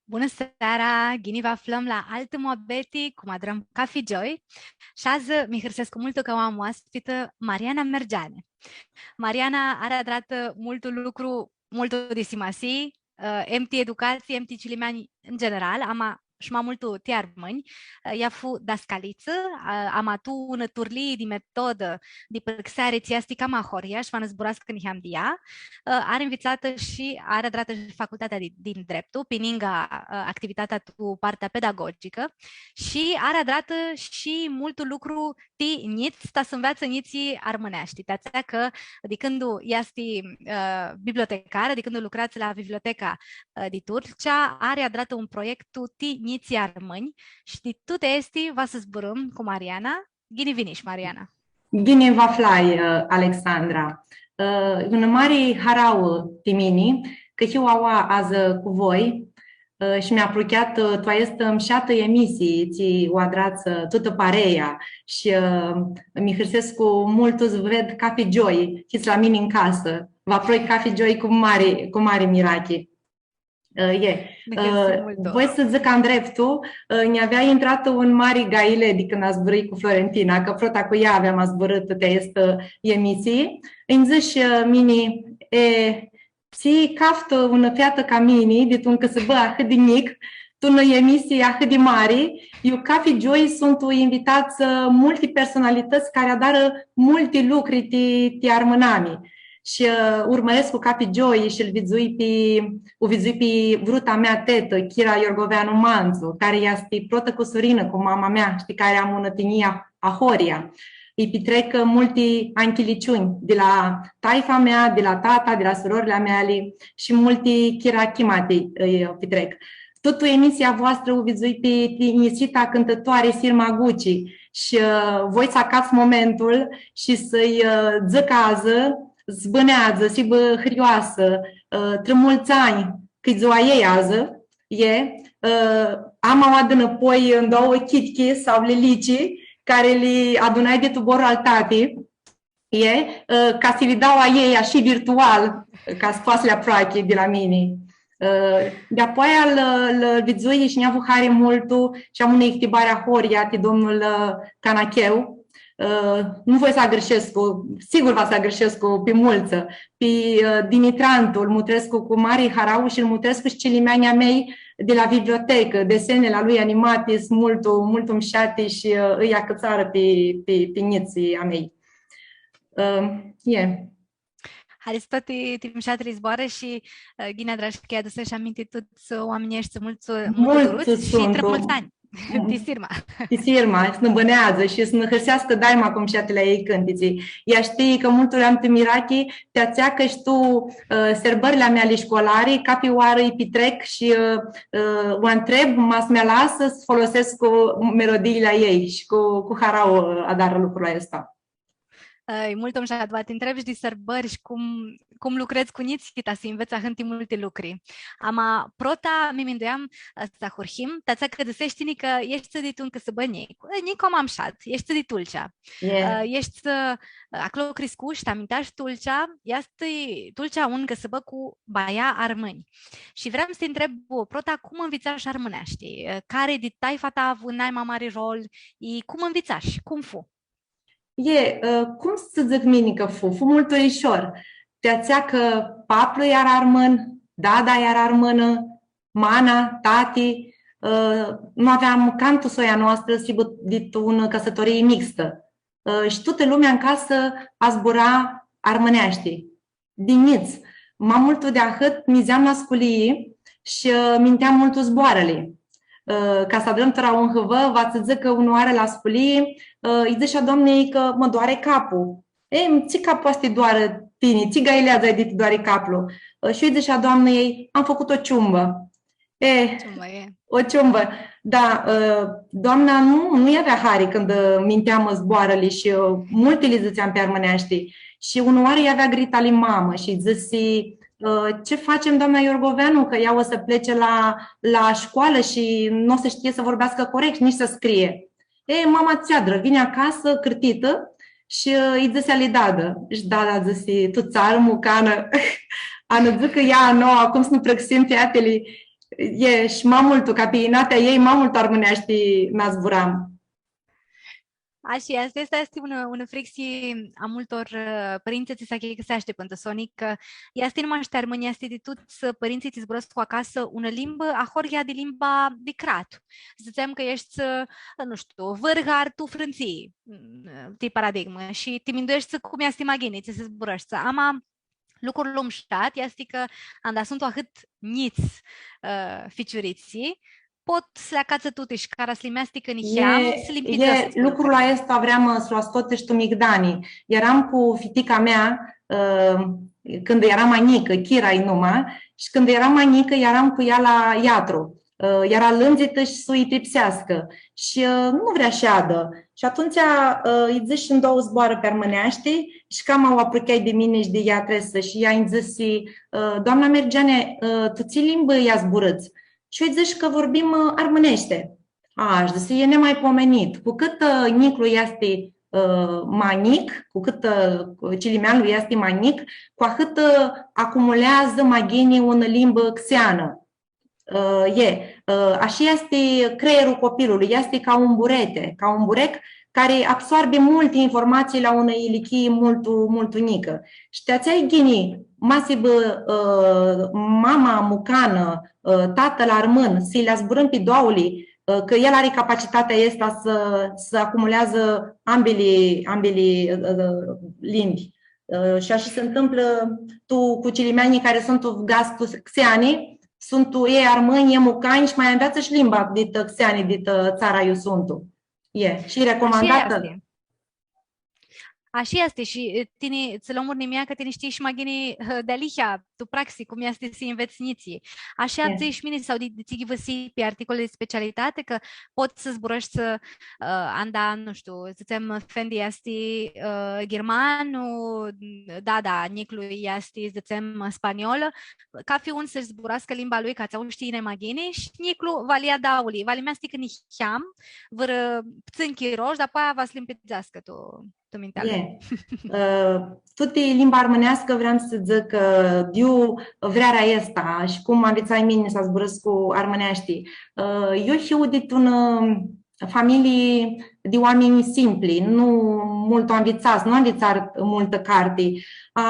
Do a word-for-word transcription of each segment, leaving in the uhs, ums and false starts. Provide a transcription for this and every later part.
Bunã seara! Ghini vã aflãm la Altã Muabeti, cum adrãm cafi gioi. Shi adzã mi hãrsescu multu cã u am oaspitã Mariana Mergeani. Mariana ari adratã multu lucru, multu di simasii, ã, em ti educatsii, em ti cilimeanj în general, ama shi ma multu ti armãnj. Ã, ea fu dascalitsã, ã, ama tu unã turlii di metodã di prãxeari tsi easti cama ahoryea, shi va nã zburascã niheam di ea. Ã, ari nvitsatã shi ari adratã shi facultatea di, din dreptu, pi ningã, ã, activitatea tu partea pedagogicã, shi ari adratã shi multu lucru ti njits, ta s-nveatsã njitslji armãneashti. Ti atsea cã, di cãndu easti, ã, bibliotecarã, di cãndu lucreadzã la biblioteca, ã, di Tulcea, ari adratã un proiectu ti njitslji armãnj shi di tuti aesti va s-zburãm cu Mariana. Ghini vinish, Mariana! Ghini vã aflai, ã, Alexandra. Ã, unã mari harauã ti mini, cã hiu aoa adzã cu voi, ã, shi mi aprucheat, ã, tu aestã mshatã emisii, tsi u adrats, ã, tutã pareia. Shi, ã, mi hãrsescu multu s-vã ved cafi gioi, hits la mini tu casã. Vã aproi cafi gioi cu mari, cu mari mirachi. Ã, e. Nã hãrsim, ã, multu. Voi s-dzãc andreptu, ã, nj-avea intratã un mari gaile di cãndu zburãi cu Florentina, cã prota cu ea aveam zburãtã ti aestã emisii. Nj-dzãsh, ã, mini, e, tsi caftã unã featã ca mini, di tu un cãsãbã ahãt di njic, tu unã emisii ahãt di mari, iu cafi gioi suntu invitats, ã, multi personalitãts cari adarã multi lucri ti, ti armãnami. Shi, ã, urmãrescu cafi gioi shi-l vidzui pi, u vidzui pi vruta mea tetã, Chira Iorgoveanu Mantsu, cari easti protã cusurinã cu mama mea, shi ti cari am unã tinjii ahoryea. Lji pitrec, ã, multi anchiliciunj di la taifa mea, di la tata, di la surorli a meali shi multi chirachimati lji pitrec. Tut tu emisia voastrã u vidzui pi tinjisita cãntãtoari Sirma Guci shi, ã, voi s-acats momentul shi s-lji, ã, dzãc adzã, s-bãneadzã, s-hibã hãrioasã, ã, trã multsã anj, cã-i dzua a ljei adzã, e, ã, am aoa dinãpoi ndoauã chitchi sau lilici, cari li adunai di tu borlu al tati, e, ã, ca s-li dau a ljei, ashi virtual, ca s-poatã s-li aproachi di la mini. Ã, di-apoaia lu, lu vidzui shi nj-avu hari multu shi am unã ihtibari ahoryea ti domnul, ã, Canacheu. Ã, nu voi s-agãrshescu, sigur va s-agãrshescu pi multsã. Pi, ã, Dimitrantu lu mutrescu cu mari harauã shi lu mutrescu shi cilimeanjlji a mei di la bibliotecã, desenili a lui animati suntu multu, multu mshati shi, ã, lji acãtsarã pi, pi, pi njitslji a mei. Ã, e. Haristo ti, ti mshatili zboarã shi, ã, ghini adrash cã lj-adusesh aminti tuts oaminjlji aeshti, multu, multu duruts shi trã multsã anj. Ti Sirma. Ti Sirma, s-nã bãneadzã shi s-nã hãrseascã daima cu mshatili a ljei cãntitsi. Ea shtii cã multu lu am tu mirachi, ti atsea cã shi tu, ã, serbãrli a meali shcolari, cafi oarã lji pitrec shi, ã, ã, u ntreb, ma s-mi alasã s-folosescu melodiili a ljei shi cu, cu harauã adarã lucrul aestu. Ã, e multu mushat, va ti ntreb shi di serbãri shi cum, cum lucredz cu njitslji, ta s-nvets ahãnti multi lucri. Ama prota mi minduiam, ã, s-ahurhim, ti atsea cã dzãsesh tini cã eshti di tu un cãsãbã njic. E, njic, ma mushat, eshti di Tulcea. Ã, eshti, ã, aclo criscush, ti amintash Tulcea, easti Tulcea un cãsãbã cu baia armãnj. Shi vream s-ti ntreb, prota, cum nvitsash armãneashti? Ã, cari di taifa ta avu nai ma mari rol? I cum nvitsash? Cum fu? E, ã, cum s-dzãc mini cã fu? Fu multu lishor. Ti atsea cã paplu eara armãn, dada eara armãnã, mana, tati, ã, nu aveam cantu soia noastrã s-hibã dit unã cãsãtorii mixtã. Ã, shi tutã lumea tu casã azbura armãneashti. Di njits. Ma multu di ahãt, nidzeam la sculii shi, ã, minteam multu zboarãli. Ã, ca s-adrãm tora un hãvã, va tsã dzãc cã unãoarã la sculii, ã, lji dzãsh a doamnei cã mã doare caplu. E, tsi cap poati s-ti doarã tini, tsi gaileadzã ai di ti doari caplu? Ã, shi lji dzãsh a doamnei, am făcut o ciumbă. E, ciumbă, e. O ciumbă. Da, ã, doamna nu, nu lj-avea hari cãndu, ã, minteam zboarãli shi, ã, multi li dzãtseam pi armãneashti. Shi unãoarã lj-avea agritã ali mamã shi dzãsi, ã, „Ce facem, doamna Iorgoveanu, că ea o să plece la, la școală și nu o să știe să vorbească corect, nici să scrie.” E, mama tsi adrã, vini acasã, cãrtitã, shi, ã, lji dzãsi ali dadã. Shi dada dzãsi, „Tu tsarã mucanã, a nã dzãcã ea a noauã, cum s-nã prãxim featili.” e, shi ma multu, ca pi inatea ei, ma multu armãneashti nã zburam. Ashi easti, aestã easti unã, unã fricsi a multor, ã, pãrintsã tsi s-achicãseashti pãn tu soni, cã easti nu mash ti armãnj, easti di tuts, ã, pãrintsã tsi zburãscu acasã unã limbã ahoryea di limba di crat. S-dzãtsem cã eshti, ã, nu shtiu, vãrgar tu Frãntsii, ti paradigmã, shi ti mindueshti cum easti ma ghini tsi s-zburãshti. Ama lucrul mushat easti cã anda suntu ahãt njits, ã, ficiuritslji, pot s-li acatsã tuti shi cara s-li measticã niheam, s-li mpidzeascã. Lucrul aestu vream s-lu ascot shi tu migdani. Eram cu fitica mea, ã, cãndu eara ma njicã, Kira-i numa, shi cãndu eara ma njicã, eram cu ea la iatru. Ã, eara lãndzitã shi s-u itripseascã. Shi, ã, nu vrea s-shadã. Shi atumtsea, ã, lji dzãsh ndauã zboarã pi armãneashti shi cama u aprucheai di mini shi di iatresã shi ea nj-dzãsi, ã, „Doamna Mergeane, ã, tu tsi limbã ia zburãts?” Shi eu lji dzãsh cã vorbim, ã, armãneashti. „A,” sh-dzãsi, „e nemaipomenit. Cu cãt, ã, njiclu easti, ã, ma njic, cu cãt, ã, cilimeanlu easti ma njic, cu ahãt, ã, acumuleadzã ma ghini unã limbã xeanã.” Ã, e, ã, ashi easti creierlu copilului, easti ca un burete, ca un burec cari absoarbi multi informatsii la unã ilichii multu, multu njicã. Shi ti atsea e ghini, ma s-hibã, ã, mama mucanã, ã, tatãl armãn, s-li zburãm pi doauli, ã, cã el ari capacitatea aestã s-, s-acumuleadzã ambili, ambili, ã, ã, limbi. Ã, shi ashi s-ntãmplã tu, cu cilimeanjlji cari suntu vgats tu xeani, suntu elj armãnj, e mucanj shi ma nveatsã shi limba dit, ã, xeani, dit, ã, tsara iu suntu. E, shi recomandatã. Ashi easti. Ashi easti shi, e, tini, tsã lom urnimia cã tini shtii shi ma ghini, ã, dealihea, tu praxi, cum easti s-nvets njitslji. Ashi dzãsh mini, sau di, di tsi ghivãsii pi articole di specialitati, cã pots s-zburãshti, ã, anda, nu shtiu, dzãtsem, fendi easti, ã, ghirmanu, dada, njiclu easti, dzãtsem, spaniolã, cafi un s-zburascã limba lui, ca tsi u shtii ma ghini, shi njiclu va li ia dauli, va li measticã niheam, vãrã ptsãn chiro, shi dapoaia va s-li mpidzeascã tu, tu mintea lui. Ã, tuti limba armãneascã, vream s-dzãc cã, ã, di iu vrearea aestã, shi cum anvitsai mini s-zburãscu armãneashti. Ã, eu hiu dit unã, ã, familii di oaminj simpli, nu multu anvitsats, nu anvitsarã multã carti. A,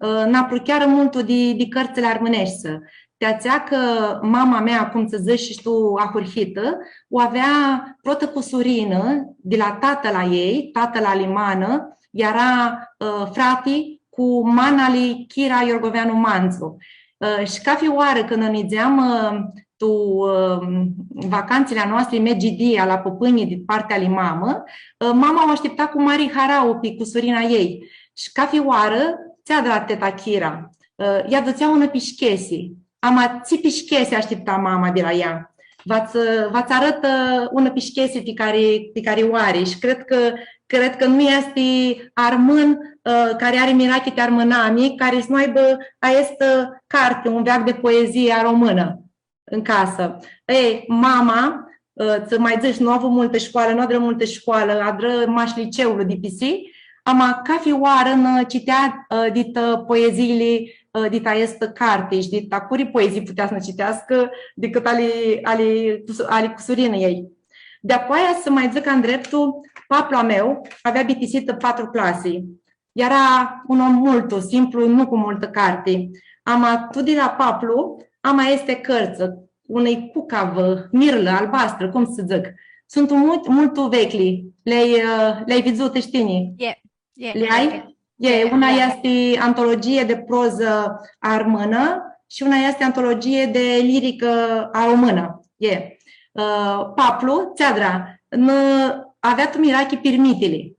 ã, nã apruchearã multu di, di cãrtsãli armãneshti. Ti atsea cã mama mea, cum tsã dzãsh shi tu ahurhitã, u avea protã cusurinã di la tatãl a ljei, tatãl ali manã, eara, ã, frati cu mana ali Kira Iorgoveanu Mantsu. Ã, shi cafi oarã cãndu nidzeam, ã, tu, ã, vacantsãli a noastri, Megidia, la pãpãnjlji di partea ali mamã, ã, mama u ashtipta cu mari harauã pi cusurina a ljei. Shi cafi oarã, tsi adra teta Kira, ã, lj-adutsea unã pishchesi. Ama tsi pishchesi ashtipta mama di la ea? Va tsã, va tsã arãt, ã, unã pishchesi pi cari, pi cari u ari. Shi cred cã, cred cã nu easti armãn, ã, cari ari mirachi ti armãnami, cari s-nu aibã aestã, ã, carti, Un veac de poezie aromână, în casă. Ei, mama, ã, tsã ma dzãsh, nu avu multã scoalã, nu adrã multã scoalã, adrã mash liceul di pisi, ama cafi oarã nã citea, ã, dit, ã, poeziili, ã, dit aestã carti shi dit a curi poezii putea s-nã citeascã dicãt ali, ali, ali cusurinã a ljei. Dapoaia, s-ma dzãc ndreptul, paplu a meu avea bitisitã patru clasi. Eara un om multu simplu, nu cu multã carti. Ama tu di la paplu, ama aesti cãrtsã, unã-i cucavã, mirlã, albastrã, cum s-dzãc. Suntu multu, multu veclji. Li-ai, ã, li-ai vidzutã shi tini? E, e, li ai? E, e, una easti antologie de proză armână și una easti antologie de lirică aromână. E. Ã, paplu, tsi adra, nã avea tu mirachi pirmitili.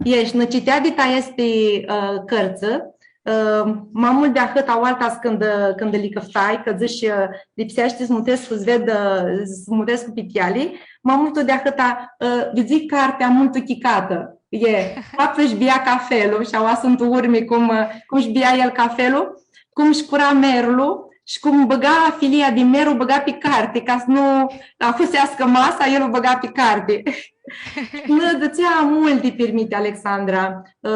Esh, nã citea dit aesti, ã, cãrtsã, ã, ma multu di ahãt aoaltadz cãndu, cãndu li cãftai, cã dzãsh, ã, lipseashti s-mutrescu, s-ved, ã, s-mutrescu pi teali, ma multu di ahãt, ã, vidzui cartea multu chicatã. E, faptu sh-bia cafelu, shi aoa suntu urmi cum, ã, cum sh-bia el cafelu, cum sh-cura merlu, shi cum bãga filia di meru, u bãga pi carti, ca s-nu ahuseascã masa, el u bãga pi carti. Nã dzãtsea multi pirmiti, Alexandra, ã,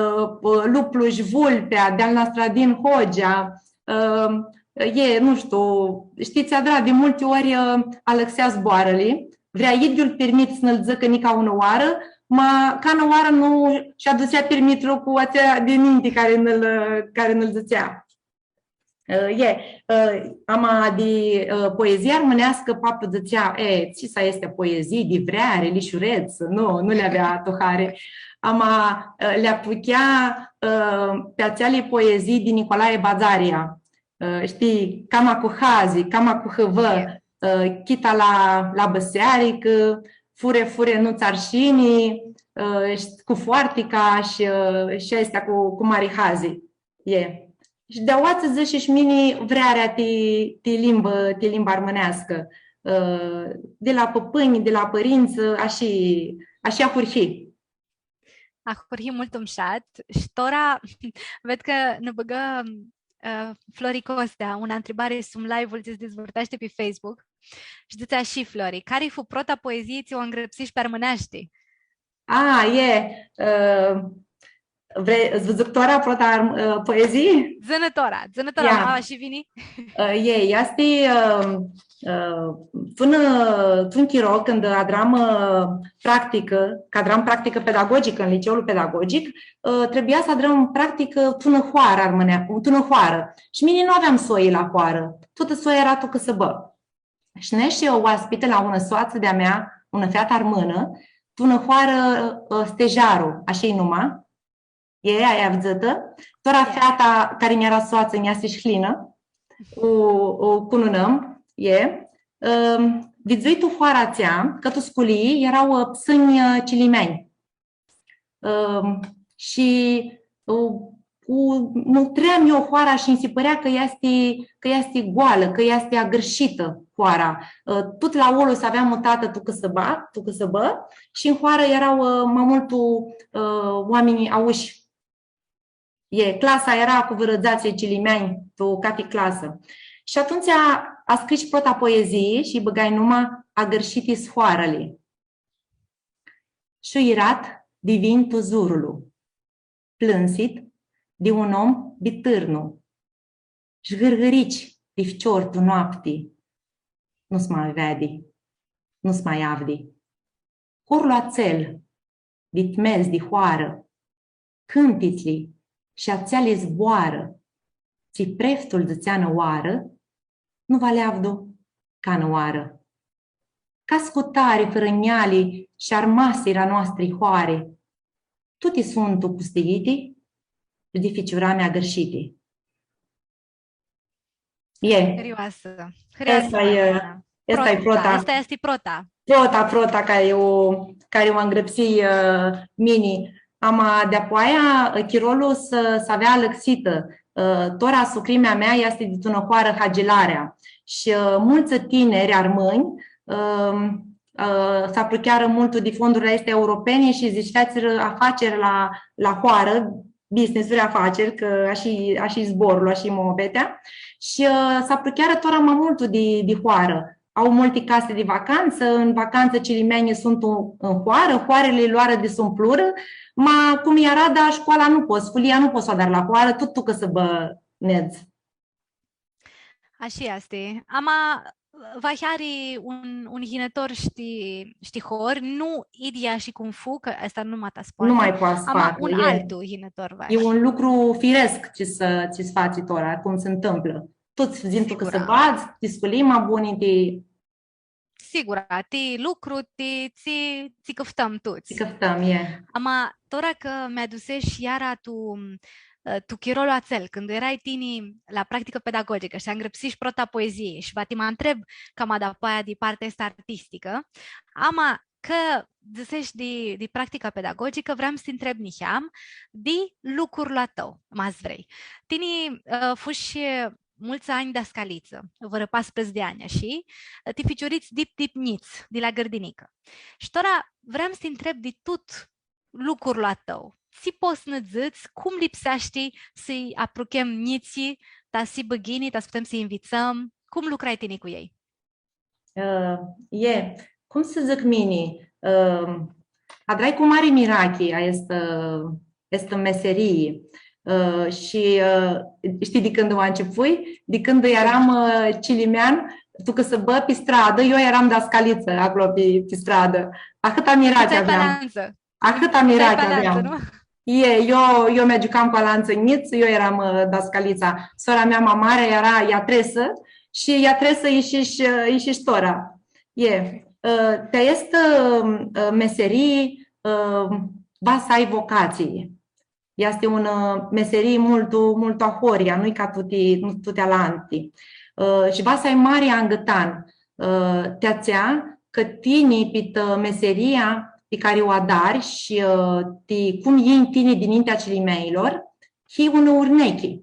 Luplu sh-Vulpea, di-al Nastradin Hogea, ã, E, nu shtiu, shtii, Adra, di multi ori, ã, alãxea zboarãli, vrea idyiul pirmit s-nã-l dzãcã nica unã oarã, ma canã oarã nu sh-adutsea pirmitlu cu atsea di ninti cari nã-l, cari nã-l dzãtsea. Ã, e, ã, ama di, ã, poezia armãneascã, paplu dzãtsea, „E, tsi s-a easti poezii di vreari, lishurets, nu, nu li avea tu hari.” Ama, ã, li apruchea, ã, pi atseali poezii di Nicolae Bazaria, ã, shtii, cama cu hazi, cama cu hãvã, ã, chita la, la bãsearicã, fure, fure, nu-ts arshini, ã, sh-, cu foartica shi, ã, shi aestea cu, cu mari hazi. E. Shi di aoatsi dzãsh shi mini vrearea ti, ti limbã, ti limba armãneascã. Ã, di la pãpãnj, di la pãrintsã, ashi, ashi ahurhi. Ahurhi multu mushat. Shi tora, ved cã nã bãgã, ã, Flori Costea unã ntribari sum live-ul tsi s-dizvãrteashti pi Facebook. Shi dzãtsea ashi, Flori, cari fu prota poezii tsi u ngrãpsish pi armãneashti? A, e, ã, vre-, s-vã dzãc tora prota, ã, poezii? Dzã-nã tora, dzã-nã tora, ia. Ma shi vini. Ã, e, easti, ã, ã, pãnã tu un chiro, cãndu adram, ã, practicã, cã adram practicã pedagogicã tu liceul pedagogic, ã, trebuia s-adrãm practicã tu unã hoarã armãnea-, tu unã hoarã. Shi mini nu aveam soi la hoarã, tutã soia eara tu cãsãbã. Shi neshi oaspitã la unã soatsã di-a mea, unã featã armãnã, tu unã hoarã, ã, Stejaru, ashi-i numa, e, ai avdzãtã. Tora feata cari nj-eara soatsã, nj-easti sh-hlinã, u, u cununãm, e. Ãm, vidzui tu hoara atsea, cã tu sculii eara, ã, psãnj, ã, cilimeanj. Ãm, shi, ã, u mutream eu hoara shi nji si pãrea cã easti, cã easti goalã, cã easti agãrshitã hoara. Ã, tut laolu s-avea mutatã tu cãsãba, tu cãsãbã, shi tu hoarã eara, ã, ma multu, ã, oaminj aushi. E, clasa eara cu vãrã dzatsi cilimeanj tu cathi clasã. Shi atumtsea ascrish prota poezii shi bãgai numa Agãrshiti-s hoarãli. Shuirat di vintu zurlu, plãnsit di un om bitãrnu, sh-gãrgãrici di ficior tu noapti, nu s-ma veadi, nu s-ma avdi. Horlu atsel dit mez di hoarã, cãntitsli shi atseali zboarã, tsi preftul dzãtsea nã oarã, nu va li avdu canã oarã. Ca scutari fãrã njeali sh-armasiri a noastri hoari, tuti suntu pustiiti shi di ficiurami agãrshiti. E. Hãrioasã. Hãrioasã, aestã e, Mariana. Aestã e prota. Aestã easti prota. Prota, prota, cari u, cari u ngrãpsii, ã, mini. Ama di-apoaia, ã, chirolu s-, s-avea alãxitã. Ã, tora sucrimea mea easti di tu unã hoarã Hagilarea. Shi, ã, multsã tiniri armãnj, ãm, ã, s-apruchearã multu di fondurli aesti europeni shi s-fãtsirã afaceri la, la hoarã, business-uri, afaceri, cã ashi, ashi zborlu, ashi muabetea. Shi, ã, s-apruchearã tora ma multu di, di hoarã. Au multi casi di vacantsã, tu vacantsã cilimeanjlji suntu tu, tu hoarã, hoarili loarã disumplurã, ma cum eara, da, shcoala nu pots, sculia nu pots s-u adari la hoarã, tut tu cãsãbã nedz. Ashi easti. Ama, vahi ari un, un yinitor sh-ti, sh-ti hori, nu idyea shi cum fu, cã aestã nu ma ta s-poatã. Nu ma poati s-facã, ama un altu yinitor vahi. E un lucru firesc tsi s-, tsi s-fatsi tora, cum s-ntãmplã. Tuts yinã tu cãsãbã, ti sculii ma buni, ti Sigura, ti lucru, ti, tsi, tsi cãftãm tuts. Tsi cãftãm, e. Ama, tora cã mi-adusesh iara tu, ã, tu chirolu atsel, cãndu earai tini la practicã pedagogicã shi angrãpsish prota poezii shi va ti ma ntreb cama dapoaia di partea aestã artisticã, ama cã dzãsesh di, di practica pedagogicã, vream s-ti ntreb niheam di lucrul a tãu, ma s-vrei. Tini, ã, fushi multsã anj dascalitsã, vãrã pasprãdzatsi di anj, ashi, ti ficiurits dip, dip njits, di la gãrdinicã. Shi tora vream s-ti ntreb di tut lucrul a tãu. Tsi pots s-nã dzãts, cum lipseashti s-lji apruchem njitslji, ta s-hibã ghini, ta s-putem s-lji nvitsãm, cum lucrai tini cu elj? Ã, e, cum s-dzãc mini, ã, adrai cu mari mirachi aestã, aestã meserii. Ã, shi, ã, shtii di cãndu u ãncepui? Di cãndu earam, ã, cilimean, tu cãsãbã pi stradã, eu earam dascalitsã aclo pi, pi stradã. Ahãtã mirachi aveam. Ahãtã mirachi aveam. E, eu, eu mi agiucam cu alantsã njits, eu earam, ã, dascalitsa. Sora mea ma mari eara iatresã shi iatresã ishi sh-, ã, ishi sh-tora. E, ã, ti aestã, ã, meserii, ã, va s-ai vocatsii. Easti unã, ã, meserii multu, multu ahoryea, nu-i ca tuti, nu tuti alanti. Ã, shi va s-ai mari angãtan, ã, ti atsea cã tini pit, ã, meseria pi cari u adari shi, ã, ti cum yini tini dinintea cilimeanjlor, hii unã urnechi.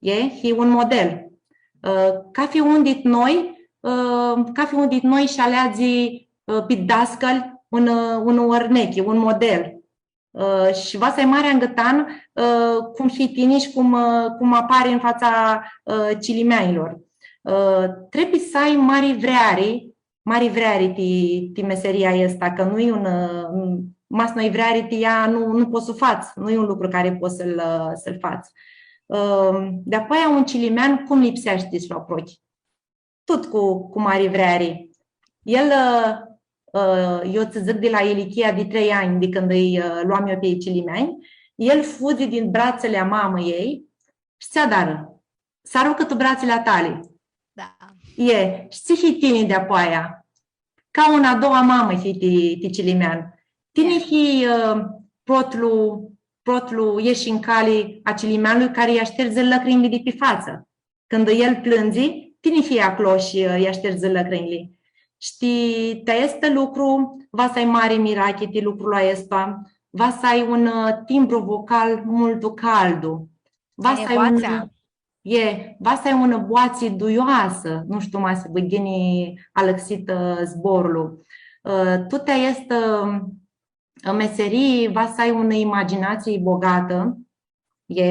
E, hii un model. Ã, cafi un dit noi, ã, cafi un dit noi sh-aleadzi, ã, pit dascalj un, ã, un urnechi, un model. Ã, shi va s-ai mari angãtan, ã, cum hii tini shi cum, ã, cum apari tu fatsa, ã, cilimeanjlor. Ã, trebuie s-ai mari vreari, mari vreari ti, ti meseria aestã, cã nu-i un, ã, ma s-nu ai vreari ti ea, nu, nu pots s-u fats, nu-i un lucru cari pots s-lu, ã, s-lu fats. Ã, di-apoia un cilimean cum lipseashti s-lu aprochi? Tut cu, cu mari vreari. El, ã, ã, eu tsã dzãc di la ilichia di trei anj, di cãndu ãlj, ã, loam eu pi cilimeanj, el fudzi dit bratsãli a mamãljei shi tsi adarã? S-arucã tu bratsãli a tali. Da. E, shi tsi hii tini di-apoaia? Ca unã a doua mamã hii ti, ti cilimean. Tini hii, ã, protlu, protlu ieshi n cali a cilimeanlui cari lj-ashteardzi lãcrinjli di pi fatsã. Cãndu el plãndzi, tini hii aclo shi, ã, lj-ashteardzi lãcrinjli. Shtii, ti aestu lucru, va s-ai mari mirachi ti lucrul aestu, va s-ai un, ã, timbru vocal multu caldu. Va s-ai un, e, va s-ai unã boatsi duioasã, nu shtiu, ma s-hibã ghini alãxit, ã, zborlu. Ã, tuti aesti, ã, meserii, va s-ai unã imaginatsii bogatã, e,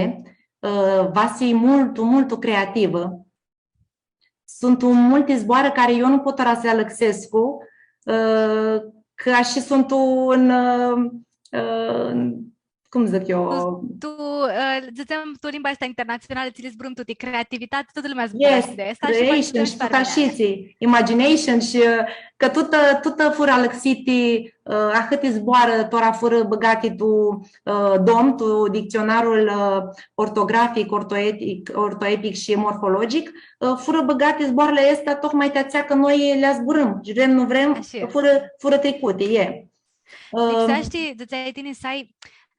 ã, va s-hii multu, multu creativã. Suntu multi zboarã cari eu nu pot tora s-li alãxescu, ã, cã ashi suntu tu, ã, ã, cum dzãc eu? Tu, tu, ã, dzãtsem, tu limba aestã internatsionalã, tsi li zburãm tuti, creativitati, tutã lumea zburã di aestã shi creation, shi tutã ashitsi, imagination shi, ã, cã tutã, tutã furã alãxiti, ã, ahãti zboarã, tora furã bãgati tu, ã, dom, tu dictsionarul, ã, ortografic, ortoetic, ortoepic shi morfologic, ã, furã bãgati zboarãli aesti, tocmai ti atsea cã noi li zburãm. Shi vrem, nu vrem, furã, furã tricuti, e. Ã, lipseashti, dzãtseai tini, s-ai,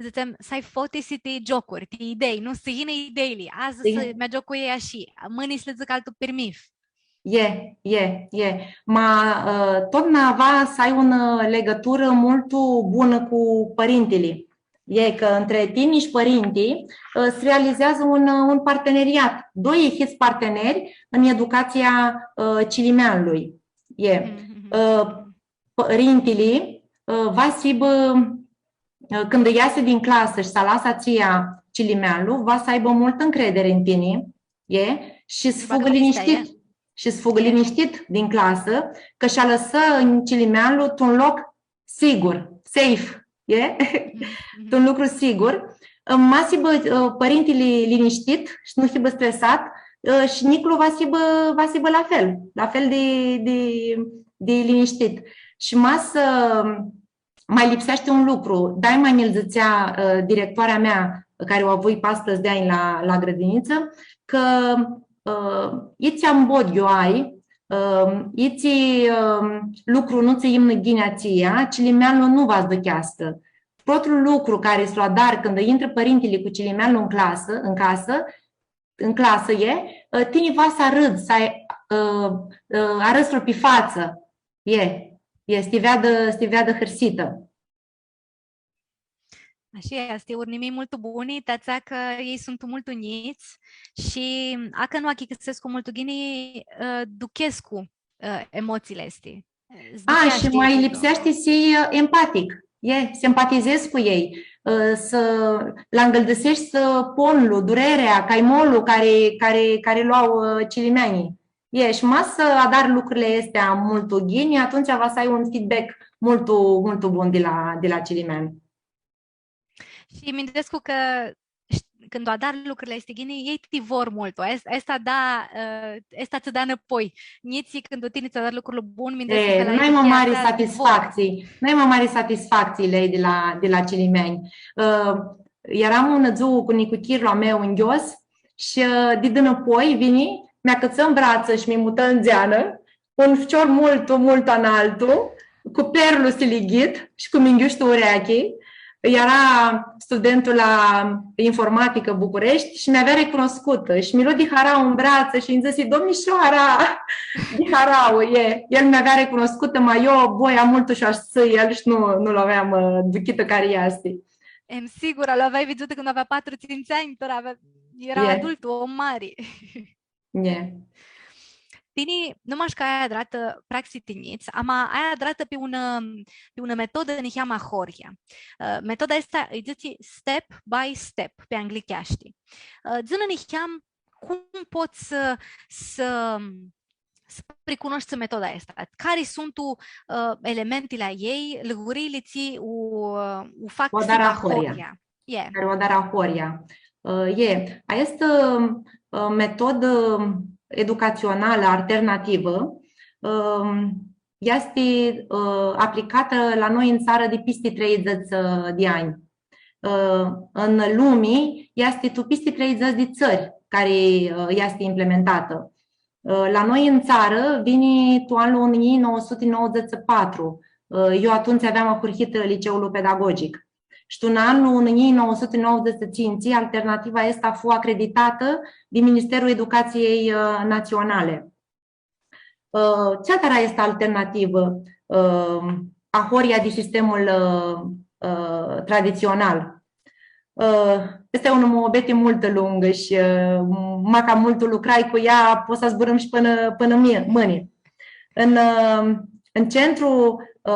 dzãtsem, s-ai fotisi ti giocuri, ti idei, nu? S-yinã ideili. Adzã s-mi agioc cu elj ashi, mãni s-lã dzãc altu pirmith. E, e, e. Ma, ã, totna va s-ai unã, ã, ligãturã multu bunã cu pãrintili. E cã ntrã tini shi pãrinti, ã, s-realizeadzã un, ã, un parteneriat. Doi hits parteneri tu educatsia, ã, cilimeanlui. E. Mhm. Ã, pãrintili, ã, va s-hibã, ã, cãndu easi din clasã shi s-alasã atsia cilimeanlu, va s-aibã multã ncredere tu tini, e, shi s-fugã linishtit, shi s-fugã linishtit din clasã, cã sh-alãsã cilimeanlu tu un loc sigur, safe, e? Mhm, mhm. Tu un lucru sigur. Ma s-hibã, ã, pãrintili linishtit shi nu hibã stresat, ã, shi njiclu va s-hibã, va s-hibã la fel, la fel di, di, di linishtit. Shi ma s-, ã, ma lipseashti un lucru. Daima nji-l dzãtsea, ã, directoarea mea, cari u avui pasprãdzatsi di anj la, la grãdinitsã, cã, ã, itsi ambodyiu ai, ã, itsi, ã, lucru nu tsã imnã ghini a tsia, cilimeanlu nu va s-ducheascã. Protlu lucru cari s-lu adari cãndu intrã pãrintili cu cilimeanlu tu clasã, tu casã, tu clasã e, ã, tini va s-arãdz, s-ai, ã, ã, arãslu pi fatsã. E, e, s-ti veadã, s-ti veadã hãrsitã. Ashi easti, urnimii multu buni, ti atsea cã elj suntu multu njits shi, acã nu achicãsescu multu ghini, ã, duchescu, ã, emotsiili aesti. A, shi ma lipseashti s-hii, ã, empatic. E, s-empatizedz cu elj, ã, s-lã angãldãseshti, ã, ponlu, durerea, caimolu cari, cari, cari lu au, ã, cilimeanjlji. E, shi ma s-adari lucrurli aesti multu ghini, atumtsea va s-ai un feedback multu, multu bun di la, di la cilimean. Shi minduescu cã sh-, cãndu adari lucrurli aesti ghini, elj ti vor multu. Aes-, aestã da, ã, aestã tsã da nãpoi. Njitslji, cãndu tini tsã adari lucrul bun, mindueshti E, cã la nu ai ma mari satisfactsii, nu ai ma mari satisfactsii li ai di la, di la cilimeanj. Ã, earam unã dzuã cu nicuchirlu a meu nghios shi, ã, di dinãpoi vini, mi acãtsã tu bratsã shi mi mutã ndzeanã, un ficior multu, multu analtu, cu perlu silighit shi cu mingiush tu urechi. Eara studentul la informaticã Bucureshti shi mi avea recunoscutã shi mi lu di harauã tu bratsã shi nji dzãsi, „Domnishoara!” Di harauã, e. El mi avea recunoscutã, ma eu boia multu shi ashã el shi nu, nu lu aveam, ã, duchitã cari easti. Em, sigura, lu aveai vidzutã cãndu avea patru, tsintsi anj, tora avea, eara E. adult, om mari. E. Tini, nu mash cã ai adratã praxi ti njits, ama ai adratã pi unã, pi unã metodã niheamã ahoryea. Ã, metoda aestã lji dzãtsi step by step pi anglicheashti. Ã, dzã-nã niheam cum pots s-, s-, s-pricunoshti metoda aestã. Cari suntu, ã, elementili a ljei, lucrurli tsi u, u fac U adari ahoryea. ahoryea. E. Cari u adari ahoryea. Ã, e, aestã, ã, metodã educatsionalã alternativã, ã, easti, ã, aplicatã la noi tu tsarã di pisti treidzãts, ã, di anj. Ã, tu lumi easti tu pisti treidzãts di tsãri cari, ã, easti implementatã. Ã, la noi tu tsarã vini tu anlu unã njilji nauã suti nauãdzãts shi patru. Ã, eu atumtsea aveam ahurhitã liceul pedagogic. Shi tu anlu unã njilji nauã suti nauãdzãts shi tsintsi, alternativa aestã fu acreditatã di Ministerul Educației, ã, Naționale. Ã, tsi adari aestã alternativã, ã, ahoryea di sistemul, ã, ã, traditsional? Ã, easti unã muabeti multu lungã shi, ã, maca multu lucrai cu ea, pot s-zburãm shi pãnã, pãnã mi-, mãni. În, ã, în centru, ã,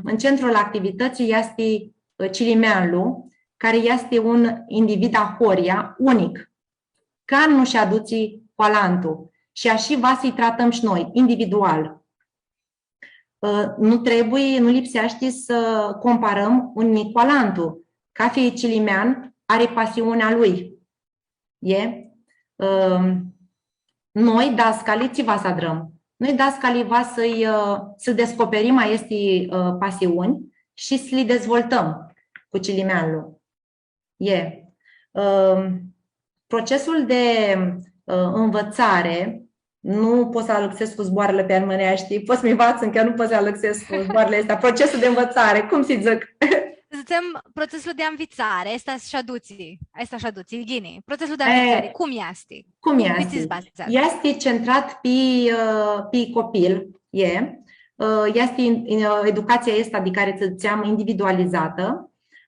în centrul activității easti, ã, cilimeanlu, cari easti un individ ahoryea, unic. Cari nu sh-adutsi cu alantu. Shi ashi va s-lji tratãm shi noi, individual. Ã, nu trebuie, nu lipseashti s-comparãm un njic cu alantu. Cathi cilimean ari pasiunea lui. E? Ã, noi, dascalji, tsi va s-adrãm? Noi, dascalji, va s-lji, ã, s-descoperim aesti, ã, pasiuni shi s-li dezvoltãm cu cilimeanlu. E. Ãm, procesul de, ã, învățare, nu pot s-alãxescu zboarãli pi armãneashti, pots s-mi nvats, cã nu pot s-alãxescu zboarãli aesti. Procesul de învățare, cum s-dzãc? Dzãtsem, procesul di anvitsari, aestã sh-adutsi, aestã sh-adutsi, ghini. Procesul di E, anvitsari, cum easti? Cum easti? Pi tsi s-bazeadzã? Easti centrat pi, ã, pi copil, e. Ã, easti in, in, ã, educația aestã di cari dzãtseam individualizatã.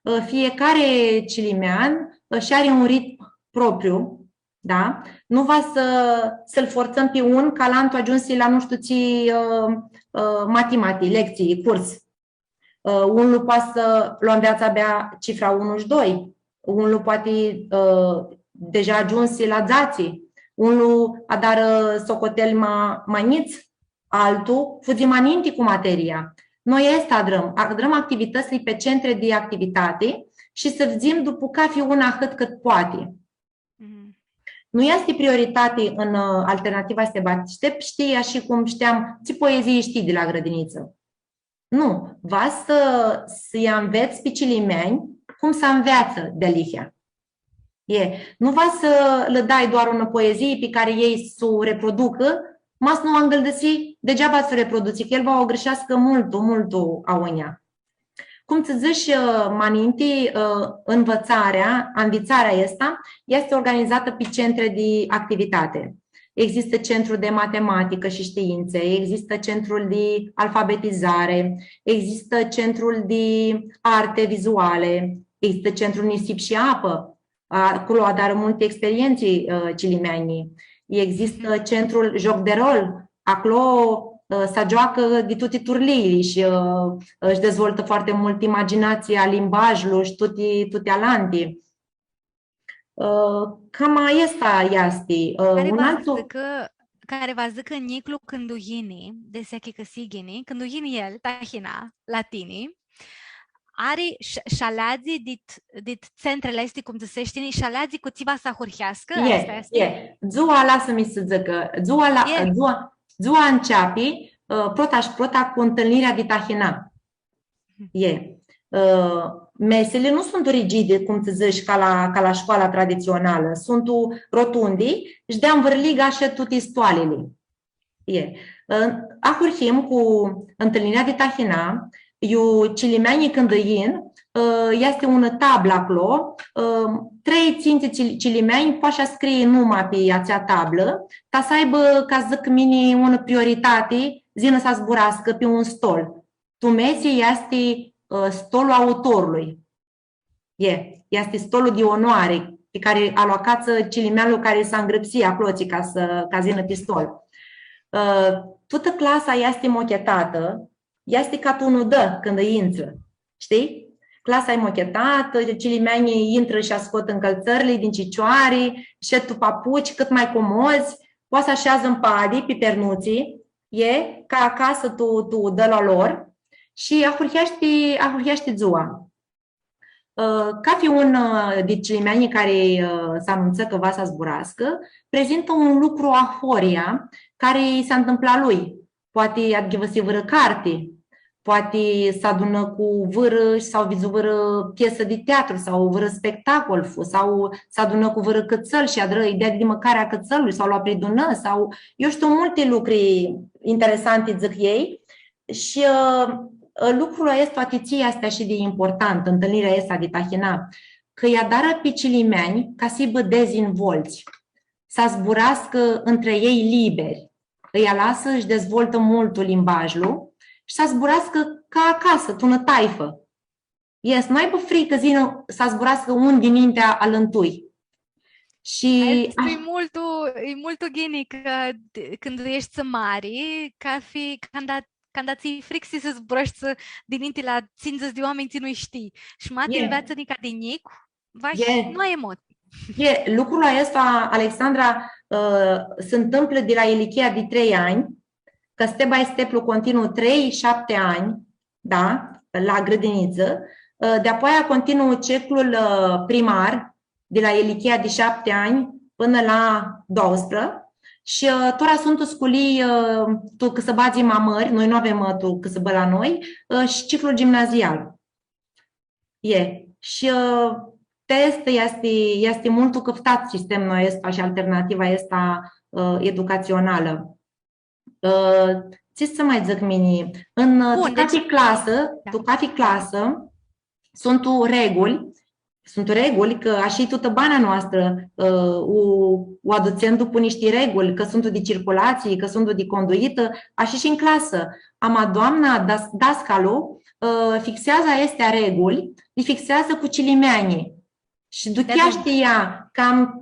Ã, fiecare cilimean, ã, shi ari un ritm propriu, da? Nu va s-, s-lu forțăm pi un, ca alantu agiumsi la nu shtiu tsi, ã, ã, matemati, lecții, curs. Ã, unlu poati s-lu anveatsã abia cifra unu shi doi, unlu poati, ã, deja agiumsi la dzatsi, unlu adarã socoteli ma, ma njits, altu fudzi ma ninti cu materia. Noi aestã adrãm, adrãm activitãtsli pi centre di activitati shi s-fudzim dupu cathi un ahãt cãt poati. Mhm. Nu easti prioritati în, ã, alternativa step-by-step, shtii, ashi cum shteam, tsi poezii shtii di la grãdinitsã. Nu, va s-, s-lji anvets pi cilimeanj cum s-anveatsã dealihea. E, nu va s-lã dai doar unã poezii pi cari elj s-u reproducã, ma s-nu u angãldãsi, degeaba s-u reprodutsi, cã el va u agãrsheascã multu, multu aunea. Cum tsã dzãsh, ã, ma ninti, ã, învățarea, anvitsarea aestã easti organizatã pi centre di activitate. Există centru de matematică și științe, există centrul de alfabetizare, există centrul de arte vizuale, există centrul nisip și apă. Aclo adarã multi experientsã, ã, cilimeanjlji. Există Mhm. centrul joc de rol. Aclo, ã, s-agioacã di tuti turliili shi, ã, își dezvoltă foarte mult imaginația, limbajul și tuti, tuti alanti. Ã, cam aestã easti. Ã, Cari un va altu dzãcã, cari va dzãcã njiclu cãndu yini, di s-achicãsi ghini, cãndu yini el, tahina, la tini, ari sh-, sh-aleadzi dit, dit tsentrili aesti, cum dzãsesh tini, sh-aleadzi cu tsi va s-ahurheascã, E, aestã easti? E. Dzua, lasã-mi s-dzãc, dzua, la, E. dzua, dzua nceapi, ã, prota shi prota cu ntãlnirea di tahina. E. Ã, mesili nu suntu rigidi, cum tsã dzãsh, ca la, ca la scoala traditsionalã. Suntu rotundi shi di anvãrliga shi tuti stoalili. E. Ã, ahurhim cu ntãlnirea di tahina, iu cilimeanjlji cãndu yin, ã, easti unã tablã aclo, ã, trei, tsintsi cil-, cilimeanj poati s-scrie numa pi atsea tablã, ta s-aibã, ca dzãc mini, unã prioritati, s-yinã s-zburascã pi un stol. Tu mesi easti, ã, stolul autorlui. E, easti stolul di onoare pi cari lu acatsã cilimeanlu cari s-angrãpsi aclotsi ca s-, ca s-yinã pi stol. Ã, tutã clasa easti mochetatã, easti ca tu unã udã cãndu intrã, shtii? Clasa e mochetatã, cilimeanjlji intrã shi ascot ncãltsãrli din cicioari, shed tu papuci, cãt ma comodz, poati s-asheadzã mpadi pi pernutsi, e, ca acasã tu, tu udãlu a lor, shi ahurheashti, ahurheashti dzua. Ã, cafi un, ã, di cilimeanjlji cari, ã, s-anuntsã cã va s-zburascã, prezintã un lucru ahoryea cari lji s-ntãmplã a lui. Poati adghivãsi vãrã carti, poati s-adunã cu vãrã sau vidzu vãrã piesã di teatru sau vãrã spectacol, fu, sau s-adunã cu vãrã cãtsãl shi adrã ideea di mãcari a cãtsãlui sau lu apridunã sau, eu shtiu, multi lucri interesanti, dzãc elj, Shi, ã, ã, lucrul aestu, ti tsi easti ashi di important, ntãlnirea aestã di tahina, cã lj-adarã pi cilimeanj ca s-hibã dezinvolts, s-zburascã ntrã elj liberi, lji alasã s-dezvoltã multu limbajlu shi s-zburascã ca acasã, tu unã taifã. Yes, nu aibã fricã s-yinã, s-zburascã un dinintea alãntui. Shi Aestã e multu, e multu ghini cã d-, cãndu eshti mari, cafi, canda, canda tsã-i fricã s-zburãshti dininti la tsindzãts di oaminj tsi nu-lj shtii. Shi ma ti nveatsã nica di njic, va, nu ai emotsii. E, lucrul aestu, Alexandra, ã, s-ntãmplã di la ilichia di trei anj, cã step by step-lu continuu trei, shapti anj, da, la grãdinitsã, ã, di-apoia continuu ciclul, ã, primar, di la ilichia di shapti anj pãnã la doauãsprãdzatsi, shi, ã, tora suntu sculii, ã, tu cãsãbadz ma mãri, noi nu avem, ã, tu cãsãbã la noi, ã, shi ciclul gimnazial. E, shi, ã, ti aestã easti, easti multu cãftat sistemlu aestu shi alternativa aestã, ã, educatsionalã. Ã, tsi s-ma dzãc mini, tu cafi clasã, tu cafi clasã, suntu reguli, suntu reguli, cã ashi-i tutã bana noastrã, ã, u, u adutsem dupu nishti reguli, cã suntu di circulatsii, cã suntu di conduitã, ashi shi tu clasã. Ama doamna, das-, dascalu, ã, fixeadzã aesti reguli, li fixeadzã cu cilimeanjlji. Shi ducheashti ea, cam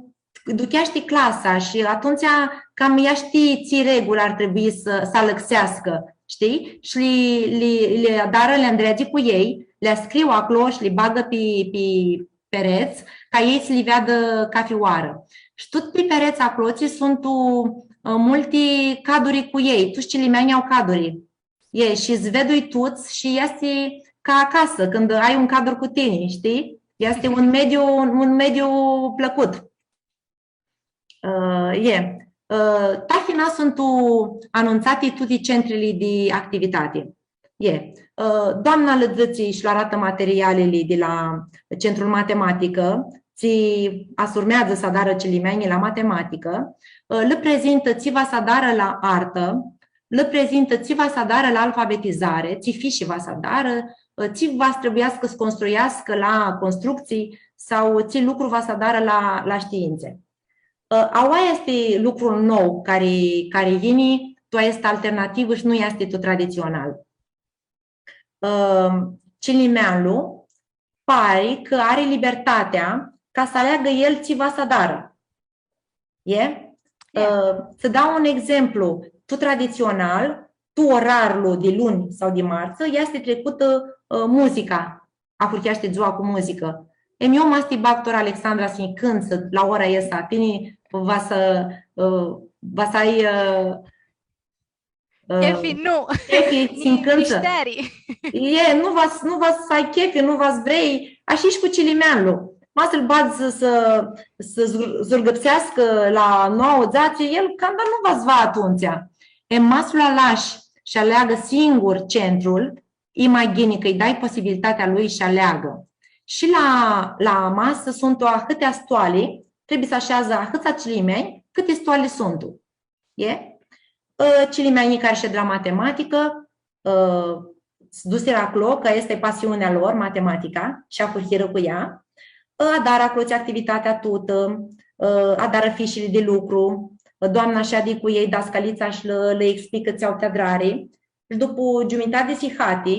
ducheashti clasa shi atumtsea cam ea shtii tsi reguli ar trebui s-, s-alãxeascã, shtii? Shi li, li, li adarã, li andreadzi cu elj, li scriu aclo shi li bagã pi, pi perets, ca elj s-li veadã cafi oarã. Shi tut pi perets aclo tsi suntu, ã, multi caduri cu elj, tuts cilimeanjlji au caduri. E, shi s-vedui tuts shi easti ca acasã, cãndu ai un cadru cu tini, shtii? Easti un mediu, un, un mediu plãcut. Ã, e. Ã, tahina suntu anuntsati tuti centrili di activitati. E. Ã, doamna lã dzãtsi shi lã aratã materialili di la Centrul Matematicã, tsi s-urmeadzã s-adarã cilimeanjlji la matematicã, ã, lã prezintã tsi va s-adarã la artã, lã prezintã tsi va s-adarã la alfabetizari, tsi fishi va s-adarã, tsi va s-trebuiascã s-construiascã la constructsii sau tsi lucru va s-adarã la, la shtiintsã. Ã, aua easti lucrul nou cari, cari yini, tu aestã alternativã shi nu easti tu traditsional. Ã, cilimeanlu pari cã ari libertatea ca s-aleagã el tsi va s-adarã. E? E. Ã, s-dau un exemplu. Tu traditsional, tu orarlu di luni sau di martsã, easti tricutã, ã, muzica. Ahurheashti dzua cu muzicã. Em, eu ma s-ti bag tora, Alexandra, s-nji cãntsã la ora aestã, tini va s-, ã, va s-ai, ã, Chefi, nu. Chefi, tsi ncãntsã. E, nu va s-, nu va s-ai chefi, nu va s-vrei, ashi shi cu cilimeanlu. Ma s-lu badz s-, s-, s-zur-, zurgãpseascã la nauã, dzatsi, el canda nu va s-va atumtsea. E, ma s-lu alashi shi aleagã singur centrul, e ma ghini cã lji dai posibilitatea lui s-aleagã. Shi la, la masã suntu ahãtea stoali, trebuie s-asheadzã ahãts cilimeanj, cãti stoali suntu. E? Ã, cilimeanjlji cari shedz la matematicã, ã, s-dusirã aclo, cã aestã e pasiunea lor, matematica, shi ahurhirã cu ea. Ã, adarã aclo activitatea tutã, ã, adarã fishili di lucru, ã, doamna shadi cu elj, dascalitsa, shi lã, lã explicã tsi au ti adrari. Shi dupu giumitati di sihati,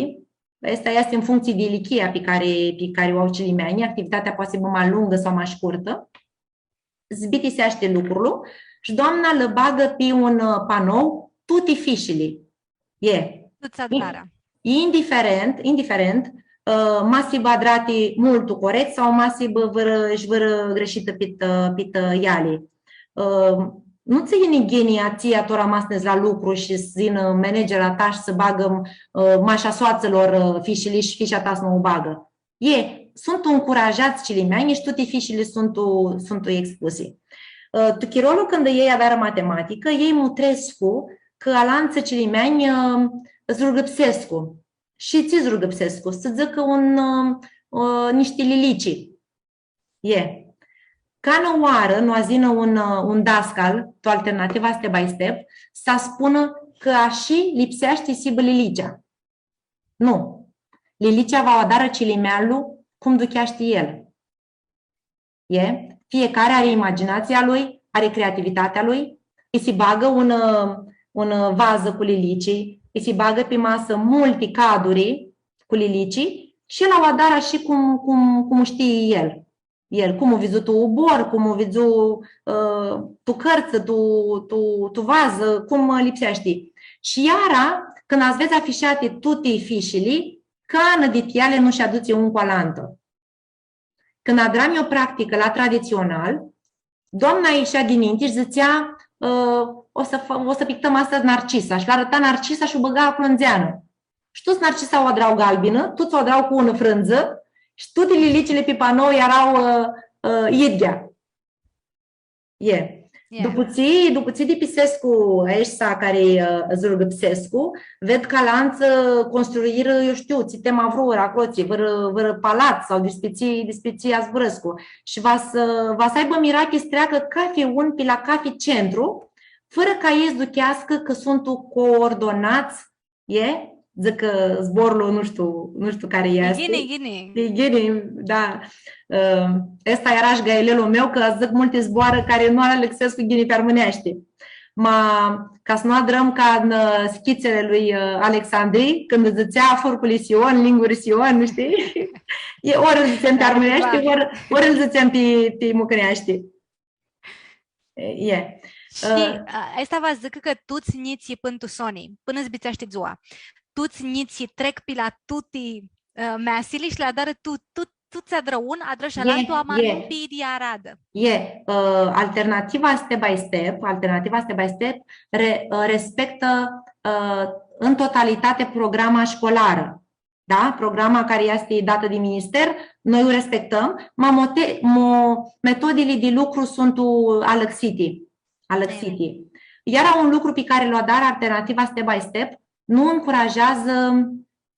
aestã easti în funcție de ilichia pe care, pe care o au cilimeanjlji, activitatea poate să fie mai lungă sau mai scurtă, s-bitiseashti lucrul shi doamna lã bagã pi un, ã, panou tuti fishili. E. Tuts adrarã. Indiferent, indiferent, ã, ma s-hibã adrati multu corect sau ma s-hibã vãrã, shi vãrã greshitã pit, ã, pit, ã, eali. Ã, nu tsã yini ghini a tsia tora ma s-nedz la lucru shi s-yinã managera ta shi s-bagã, ã, mash a soatslor, ã, fishili shi fisha ta s-nu u bagã. E, suntu ncurajats cilimeanjlji shi tuti fishili suntu, suntu expusi. Ã, tu chirolu cãndu elj adarã matematicã, elj mutrescu cã alantsã cilimeanj, ã, zurgãpsescu. Shi tsi zurgãpsescu? S-dzãcã un, ã, ã, nishti lilici. E. Canã oarã nu va s-yinã un, ã, un dascal, tu alternativa step by step, s-spunã cã ashi lipseashti s-hibã lilicea. Nu. Lilicea va u adarã cilimeanlu cum ducheashti el. E? Fiecare are imaginația lui, are creativitatea lui, îi se bagă un, ã, un, ã, vază cu lilici, îi se bagă pe masă multe caduri cu lilici și el u adarã ashi cum, cum, cum știe el. El, cum u vidzu tu ubor, cum u vidzu, ã, tu cãrtsã, tu, tu, tu vazã, cum, ã, lipseashti. Shi iara, cãndu va s-vedz afishati tuti fishili, canã di eali nu sh-adutsi un cu alantã. Cãndu adram eu practicã la traditsional, doamna ishea dininti shi dzãtsea, ã, „O să fã-, o să pictăm astăzi narcisa.” Shi lã arãta narcisa shi u bãga aclo ndzeanã. Shi tuts narcisa u adra galbinã, tuts u adra cu unã frãndzã shi tuti lilicili pi panou eara, ã, ã, idyea. E. E. Dupã tsi, dupã tsi dipisescu aeshti cari, ã, zurgãpsescu, ved cã alantsã construirã, eu shtiu, tsi tema vrurã aclo, tsi vãrã, vãrã palat sau dispitsi, dispitsi azburãscu. Shi va s-, va s-aibã mirachi s-treacã cafi un pi la cafi centru, fãrã ca elj s-ducheascã cã suntu coordonats E? Dzãc cã zborlu, nu shtiu, nu shtiu cari easti. E ghini, ghini. E ghini, da. Ã, aestã eara shi gailelu a meu, cã dzãc multi zboarã cari nu alãxescu ghini pi armãneashti. Ma, ca s-nu adrãm ca tu, ã, schitsili a lui, ã, Alexandri, cãndu dzãtsea furculi Sion, linguri Sion, nu shtii? E, ori ãl dzãtsem pi armãneashti, ori, ori ãl dzãtsem pi, pi mucãneashti. E, e. Shi, ã, a, aestã va s-dzãcã cã tuts njitslji pãn tu soni, pãnã s-bitseashti dzua. Tuts njitslji trec pi la tuti, ã, measili shi li adarã tu-, tu-, tuts adrã un, adrã shi alantu, ama nu pi idyea aradã. E, ã, alternativa step by step, alternativa step by step re-, ã, respectã, ã, în totalitate programa școlară. Da? Programa cari easti datã di minister, noi u respectãm, ma mote-, mo-, metodili di lucru suntu alãxiti. Alãxiti. Iara un lucru pi cari lu adarã alternativa step by step, nu ncurajeazã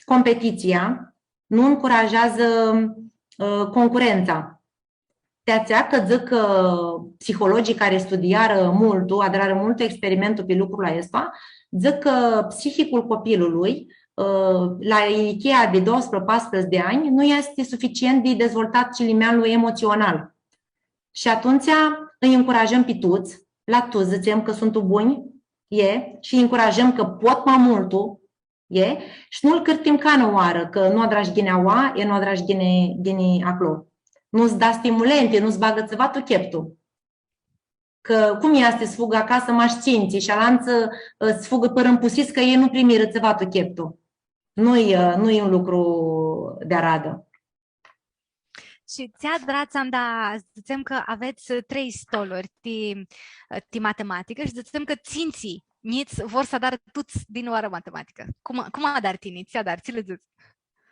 competitsia, nu ncurajeazã, ã, concurența. Ti atsea cã dzãc cã psihologii cari studiarã multu, adrarã multu experimentul pi lucrul aestu, dzãc cã psihicul copilului, ã, la ilichia di doisprezece, paisprezece di anj, nu easti suficient di dezvoltat cilimeanlu emotsional. Shi atumtsea îi încurajăm pi tuts, la tuts dzãtsem cã suntu bunj, e, shi îi încurajăm cã pot ma multu, E? Shi nu-l cãrtim canã oarã, cã nu adrash ghini aua, e, nu adrash ghini, ghini aclo. Nu-ts da stimulenti, nu-ts bagã tsiva tu cheptu. Cã cum easti s-fugã acasã mash tsintsi shi alantsã, ã, s-fugã pãrãmpusits cã elj nu primirã tsiva tu cheptu. Nu-i, ã, nu-i un lucru di aradã. Shi tsi adrats anda, dzãtsem cã avets trei stoluri ti, ti matematicã shi dzãtsem cã tsintsi njits vor s-adarã tuts dinãoarã matematicã. Cum, cum adari tini? Tsi adari? Tsi lã dzãts?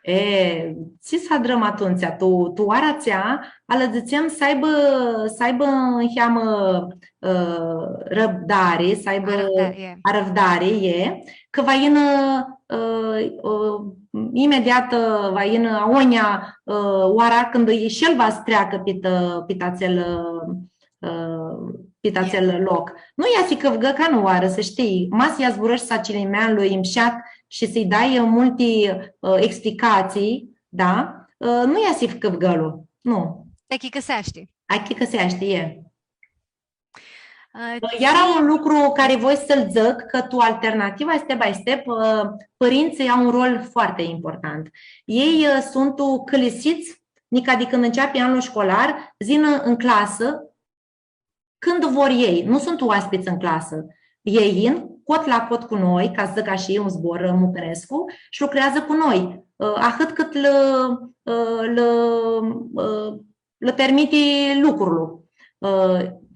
E, tsi s-adrãm atumtsea? Tu, tu oara atsea, alãdzãtsem s-aibã, s-aibã niheamã, ã, rãbdari, s-aibã Arãvdari, e. arãvdari, e, cã va yinã, ã, ã, imediat, ã, va yinã aonea, ã, oara cãndu shi el va s-treacã pit, ã, pit atsel, ã, ã, pit atsel loc. Nu easti cãvgã canã oarã, s-shtii. Ma s-lji zburãshti a cilimeanlui mshat shi s-lji dai, ã, multi, ã, explicatsii, da? Ã, nu easti cãvgãlu. Nu. Achicãseashti. Achicãseashti, e. Ã, Iar tsi- un lucru cari voi s-lu dzãc, cã tu alternativa step by step, ã, pãrintsãlj au un rol foarte important. Elj, ã, suntu cãlisits, nica di cãndu ãnceapi anlu scolar, s-yinã tu clasã, cãndu vor elj, nu suntu oaspits tu clasã. Elj yin cot la cot cu noi, ca s-dzãc ashi, un zbor, ã, mucãnescu, shi lucreadzã cu noi. Ã, ahãt cãt lã, ã, lã, ã, lã permiti lucrul, ã,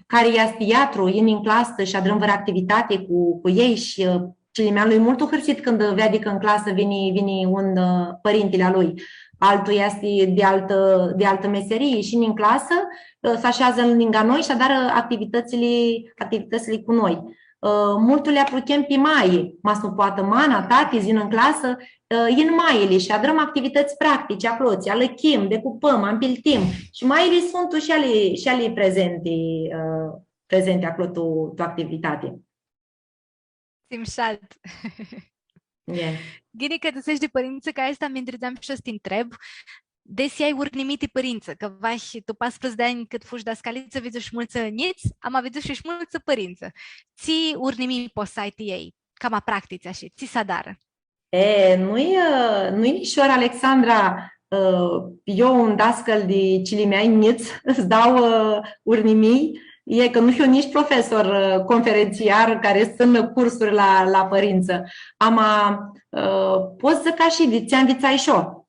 cari easti iatru, yin tu clasã shi adrãm vãrã activitati cu, cu elj shi, ã, cilimeanlu e multu hãrsit cãndu veadi cã tu clasã vini, vini un, ã, pãrintili a lui. Altu easti di altã, di altã meserii, shi tu clasã, ã, s-asheadzã ningã noi shi adarã activitãtsli, activitãtsli cu noi. Ã, multu li apruchem pi mai, ma s-nu poatã mana, tati, s-yinã tu clasã, ã, yin maili shi adrãm activitãts practice aclo, tsi alãchim, decupãm, ampiltim. Shi maili suntu shi eali, shi eali prezenti, ã, prezenti aclo tu, tu activitati. Tsi mshat. E. Ghini cã dzãsesh di pãrintsã, cã aestã mi ndridzeam shi s-ti ntreb, desi ai urnimii ti pãrintsã, cã vahi tu patrusprãdzatsi di anj cãt fushi dascalitsã, vidzushi multsã njits, ama vidzushi shi multsã pãrintsã. Tsi urnimii pots s-ai ti elj, cama practitsi ashi, tsi s-adarã? E, nu-i, ã, nu-i nishor, Alexandra, ã, eu, un dascal di cilimeanj njits, s-dau, ã, urnimii, e cã nu hiu nitsi profesor, ã, conferentsiar cari s-tsãnã cursuri la, la pãrintsã. Ama, ã, pot s-dzãc ashi, di tsi anvitsai shi eu.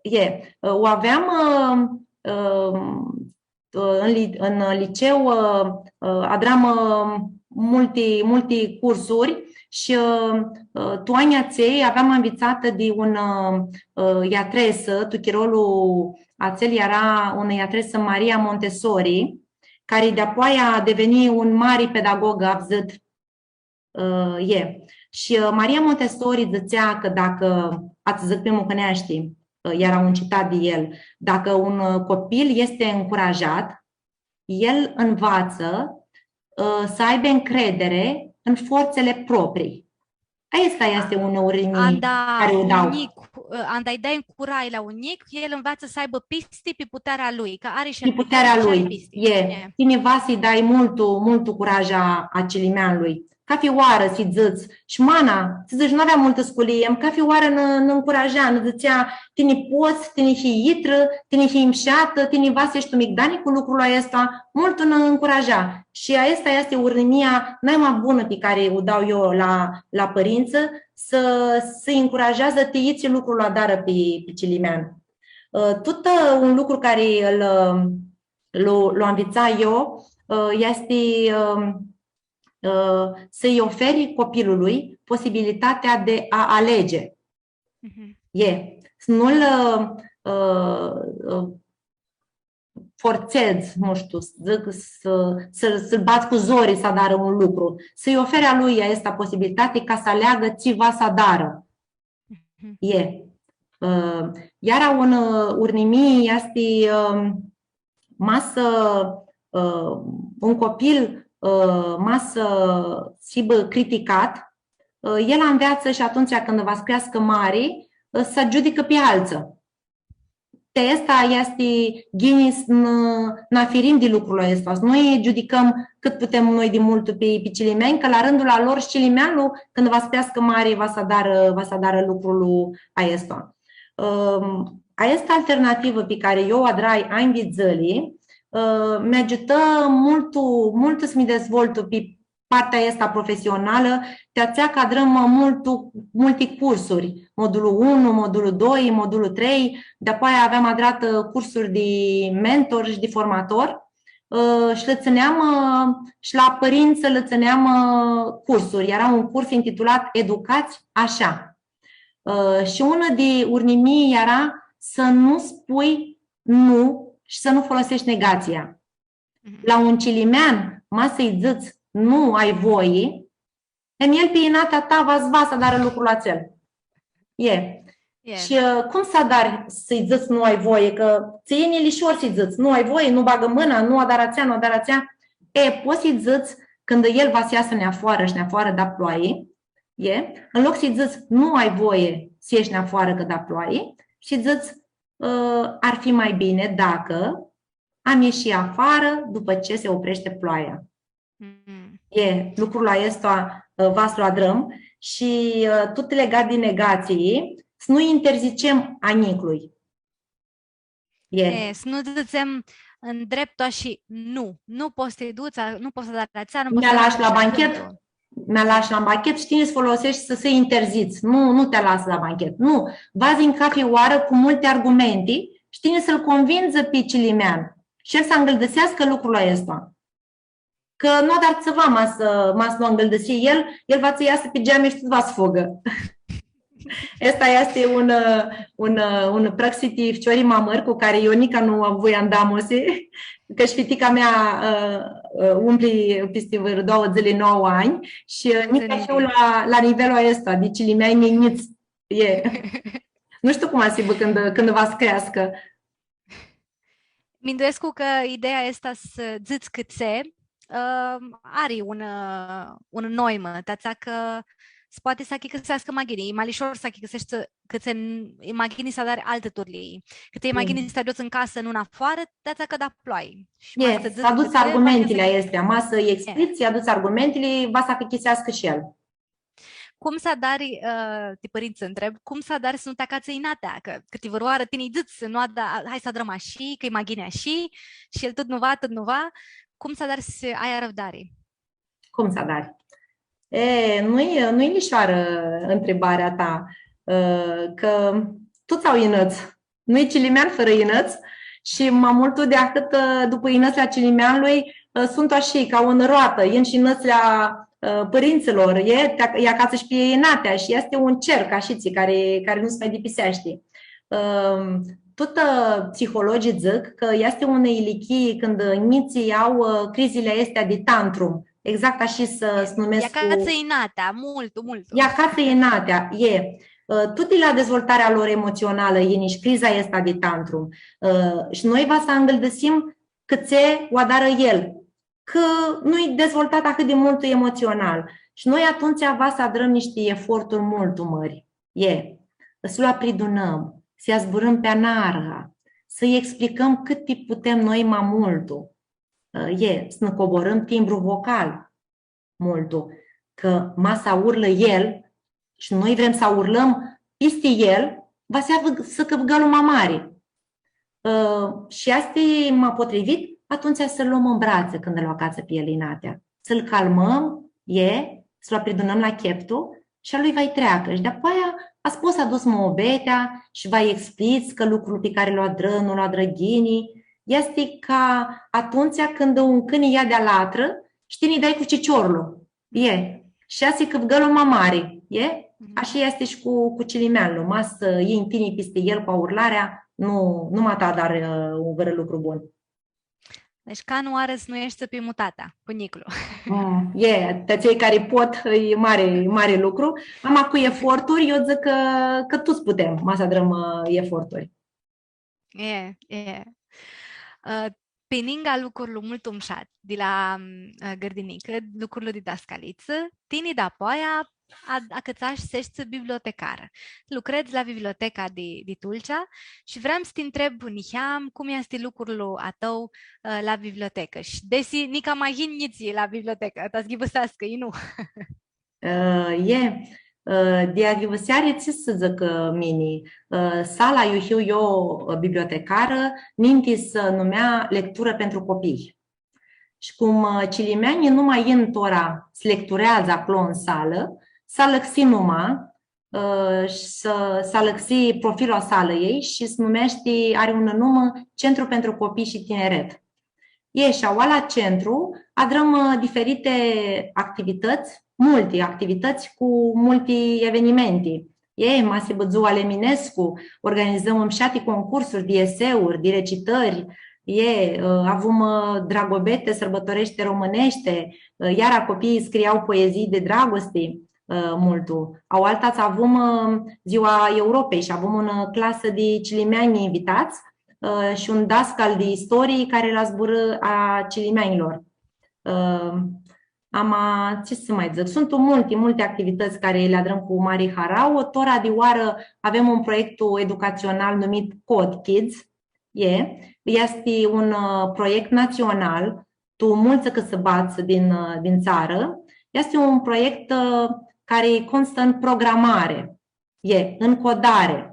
E, ã, u aveam, ã, ã, ã, în li-, în liceu, ã, ã, adram, ã, multi, multi cursuri shi, ã, ã, tu anjlji atselj aveam anvitsatã di un, ã, ã, iatresã, tu chirolu atsel eara unã iatresã Maria Montessori, cari di-apoaia deveni un mari pedagog avdzãt. Ã, e. Shi, ã, Maria Montessori dzãtsea cã dacã, va dzãc pi mucãneashti, ã, eara un citat di el, dacã un, ã, copil easti încurajat, el învață, ã, să aibă încredere în forțele proprii. Aestã easti unã urnimii cari u dau. Anda lji dai un curaj la un njic, el învață să aibă piste pe puterea lui, cã ari shi el puterea lui. E. Tini va s-lji dai multu, multu curaj a, a cilimeanlui. Cafi oarã s-lji dzãts, shi mana, s-dzãts, nu avea multã sculii, cafi oarã nã, nã încuraja, nã dzãtsea, tini pots, tini hii yitrã, tini hii mshatã, tini va s-eshti tu migdani cu lucrul aestu, multu nã încuraja. Shi aestã easti urnimia naima bunã pi cari u dau eu la, la pãrintsã, s-, s-lji încurajeadzã ti itsi lucru lu adarã pi, pi cilimean. Ã, tut, ã, un lucru cari lu, lu, lu anvitsai eu, ã, easti, ã, ã, să-i oferi copilului posibilitatea de a alege. Mhm. E, s-nu-l, ã, ã, forțezi, nu știu, să zic, să, să, să-l bagi cu zori s-adarã un lucru, să-i oferi a lui aestã posibilitate ca s-aleagã tsi va s-adarã. Mhm. E. Ã, iara un, ã, urnimii easti, ã, ma s-, ã, un copil, ã, ma s-hibã criticat, ã, el anveatsã shi atumtsea cãndu va s-creascã mari, ã, s-agiudicã pi altsã. Ti aestã easti ghini s-nã, nã afirim di lucrul aestu, s-nu-lj giudicãm cãt putem noi di multu pi, pi cilimeanj, cã la rãndul a lor shi cilimeanlu, cãndu va s-creascã mari, va s-adarã, va s-adarã lucrul aestu. Ãm, aestã alternativã pi cari eu u adrai anj di dzãli, ã, mi agiutã multu, multu s-mi dezvoltu pi partea aestã profesionalã, ti atsea cã adrãm multu, multi cursuri, modulul unu, modulul doi, modulul trei, di-apoaia aveam adratã, ã, cursuri di mentor shi di formator, ã, shi lã tsãneam, ã, shi la pãrintsã lã tsãneam, ã, cursuri. Eara un curs intitulat Educați așa. Ã, shi unã di urnimii eara să nu spui nu și să nu folosești negația. Mhm. La un cilimean, ma s-lji dzãts nu ai voie, em el pi inatea ta va s-, va s-adarã lucrul atsel. E. E. Shi, ã, cum s-adari s-lji dzãts nu ai voie? Cã tsi e lishor s-lji dzãts nu ai voie, nu bagã mãna, nu adarã atsea, nu adarã atsea. E, pots s-lji dzãts cãndu el va s-easã nafoarã shi nafoarã da ploaie, e, în loc s-lji dzãts nu ai voie s-ieși nafoarã cã da ploaie, s-lji dzãts, ã, ar fi mai bine dacă am ieși afară după ce se oprește ploaia. Mm. E, lucrul aestu, ã, va s-lu adrãm shi, ã, tot legat di negații, s-nu interzicem a njiclui. E. E, s-nu dzãtsem ndreptu shi nu, nu pots s-ti duts, a, nu pots s-adari atsea, nu pots s-adari atsea. Mi-alash la banchet? Mi-alash la banchet, shtii, s-foloseshti s-, s-interzits. Nu, nu ti alas la banchet. Nu. Va s-yinj cathi oarã cu multi argumenti, shtii, s-lu convindzã pi cilimean. Shi el s-angãldãseascã lucrul aestu. Cã nu adari tsiva, ma s-, ma s-nu angãldãsi el, el va s-easã pi geami shi tut va s-fugã. Aestã easti un, un, un praxi ti ficiori ma mãri cu cari eu nica nu avui andamusi, cã shi fitica mea, ã, ã, umpli pisti vãrã doauã dzãli nauã anj shi, ã, nica shi eu la, la nivelul aestu, di cilimeanj njits. E. Nu shtiu cum va s-hibã cãndu, cãndu va s-creascã. Minduescu cã ideea aestã s-dzãts cãtse, ã, ari un, ã, un noimã, ti atsea cã s-poati s-achicãseascã ma ghini, e ma lishor s-achicãseshti cãtse n-, e ma ghini s-adari altã turlii. Cãtse e ma ghini s-ti agiuts tu casã, nu nafoarã, ti atsea cã da ploai. Shi ma s-dzãts s-aduts cãtse, argumentili aesti, ma s-lji explici, s-aduts argumentili, va s-achicãseascã shi el. Cum s-adari, ã, ti pãrintsã ntreb, cum s-adari s-nu ti acatsã inatea? Cã, cã ti vãrãoarã tini dzãts, nu ada, hai s-adrãm ashi, cã e ma ghini ashi, shi el tut nu va, tut nu va. Cum s-adari s-ai arãvdari? Cum s-adari? E, nu-i, nu-i lishoarã ntribarea ta, ã, cã tuts au inãts. Nu-i cilimean fãrã inãts shi ma multu di ahãt, ã, dupã inãtsli a cilimeanlui, ã, suntu ashi, ca unã roatã, yin shi inãtsli a, ã, pãrintsãlor, e, ti-, lj-acatsã shi pi elj inatea shi easti un cerc, ashitsi, cari, cari nu s-mai dipiseashti. Ãm, tut, ã, psihologii dzãc cã easti unã ilichii cãndu njitslji au, ã, crizili aesti di tantrum, exact ashi s-, s-numescu. Lj-acatsã inatea, multu, multu. Lj-acatsã inatea, e. Ã, tuti la dezvoltarea lor emotsionalã yini shi criza aestã di tantrum. Ã, shi noi va s-angãldãsim cãtse u adarã el, cã nu-i dezvoltat ahãt di multu emotsional. Shi noi atumtsea va s-adrãm nishti eforturi multu mãri. E, s-lu apridunãm, s-lji zburãm pi anarga, s-lji explicãm cãt putem noi ma multu. Ã, e, s-nã coborãm timbru vocal multu, cã ma s-aurlã el shi noi vrem s-aurlãm pisti el, va s-easã cãvgãlu ma mari. Ã, shi easti ma potrivit, atumtsea s-lu lom tu bratsã cãndu lu acatsã pi el inatea. S-lu calmãm, e, s-lu apridunãm la cheptu shi a lui va-lj treacã. Shi di-apoaia, a, pots s-aduts muabetea shi va-lj explici cã lucrul pi cari lu adrã, nu lu adrã ghini. Easti ca atumtsea cãndu un cãni lja di alatrã shi tini dai cu ciciorlu. E. Shi ashi cãvgãlu ma mari. E? Mhm. Ashi easti shi cu, cu cilimeanlu. Ma s-yinj tini pisti el cu aurlarea, nu, nu ma ta adari, ã, un vãrã lucru bun. Deci, canãoarã s-nu eshti pi mutatea cu njiclu. Mm, e, ti atselj cari pot, e mari, e mari lucru. Ama cu eforturi, eu dzãc cã, cã tuts putem, ma s-adrãm, ã, eforturi. E, e. Ã, pi ningã lucrul multu mushat, di la, ã, gãrdinicã, lucrul di dascalitsã, tini dapoaia a-, acãtsash s-eshti bibliotecarã. Lucredz la biblioteca di, di Tulcea shi vream s-ti ntreb niheam cum easti lucrul a tãu, ã, la bibliotecã. Shi desi nica ma yin njitslji la bibliotecã, ta s-ghivãseascã, i nu. Ã, e, ã, di aghivãseari, tsi s-dzãc, ã, mini, ã, sala iu hiu eu, ã, bibliotecarã, ninti s-numea lectură pentru copii. Shi cum, ã, cilimeanjlji nu ma yin tora s-lectureadzã aclo tu salã, s-alãxi numa, ã, shi s-, s-alãxi profilul a salãljei shi s-numeashti, ari unã numã, Centru pentru Copii și Tineret. E, shi aua la centru adrãm, ã, diferite activitãts, multi activitãts cu multi evenimenti. E, ma s-hibã dzua al Eminescu, organizãm mshati concursuri di eseuri, di recitãri. E, ã, avum, ã, Dragobete sãrbãtoreashti romãneashti, ã, iara copiii scriau poezii di dragosti, ã, multu. Aoaltadz avum, ã, Dzua Europei shi avum unã, ã, clasã di cilimeanj invitats, ã, shi un dascal di istorii cari lã zburã a cilimeanjlor. Ã, ama, tsi s-ma dzãc, suntu multi, multi activitãts cari li adrãm cu mari harauã. Tora di oarã avem un proiectu educatsional numit Code Kids. E, easti un, ã, proiect natsional, tu multsã cãsãbadz din, ã, din tsarã. Easti un proiect, ã, cari constã tu programari, e, tu codari.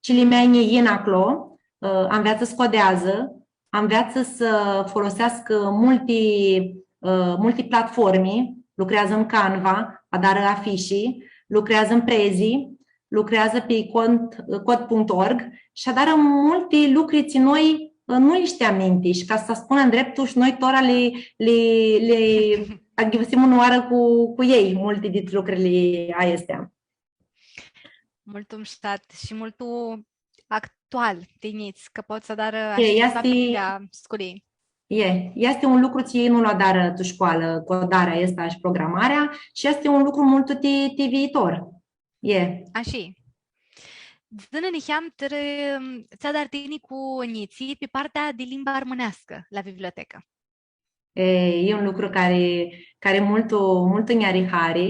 Cilimeanjlji yin aclo, ã, anveatsã s-codeadzã, anveatsã s-foloseascã multi, ã, multi platformi, lucreadzã tu Canva, adarã afishi, lucreadzã tu Prezi, lucreadzã pi cont, code punct org shi adarã multi lucri tsi noi, ã, nu li shteam ninti shi, ca s-spun ndreptul, shi noi tora li, li, li aghivãsim unãoarã cu, cu elj, multi dit lucrili aesti. Multu mushat shi multu actual, ti njits, cã pot s-adarã E, ashi easti, la sculii. E, easti un lucru tsi nu lu adarã tu scoalã, codarea aestã shi programarea, shi easti un lucru multu ti, ti viitor. E. Ashi. Dzã-nã niheam, tsi adari tini cu njitslji pi partea di limba armãneascã la bibliotecã. E, e un lucru cari, cari multu, multu nj-ari hari.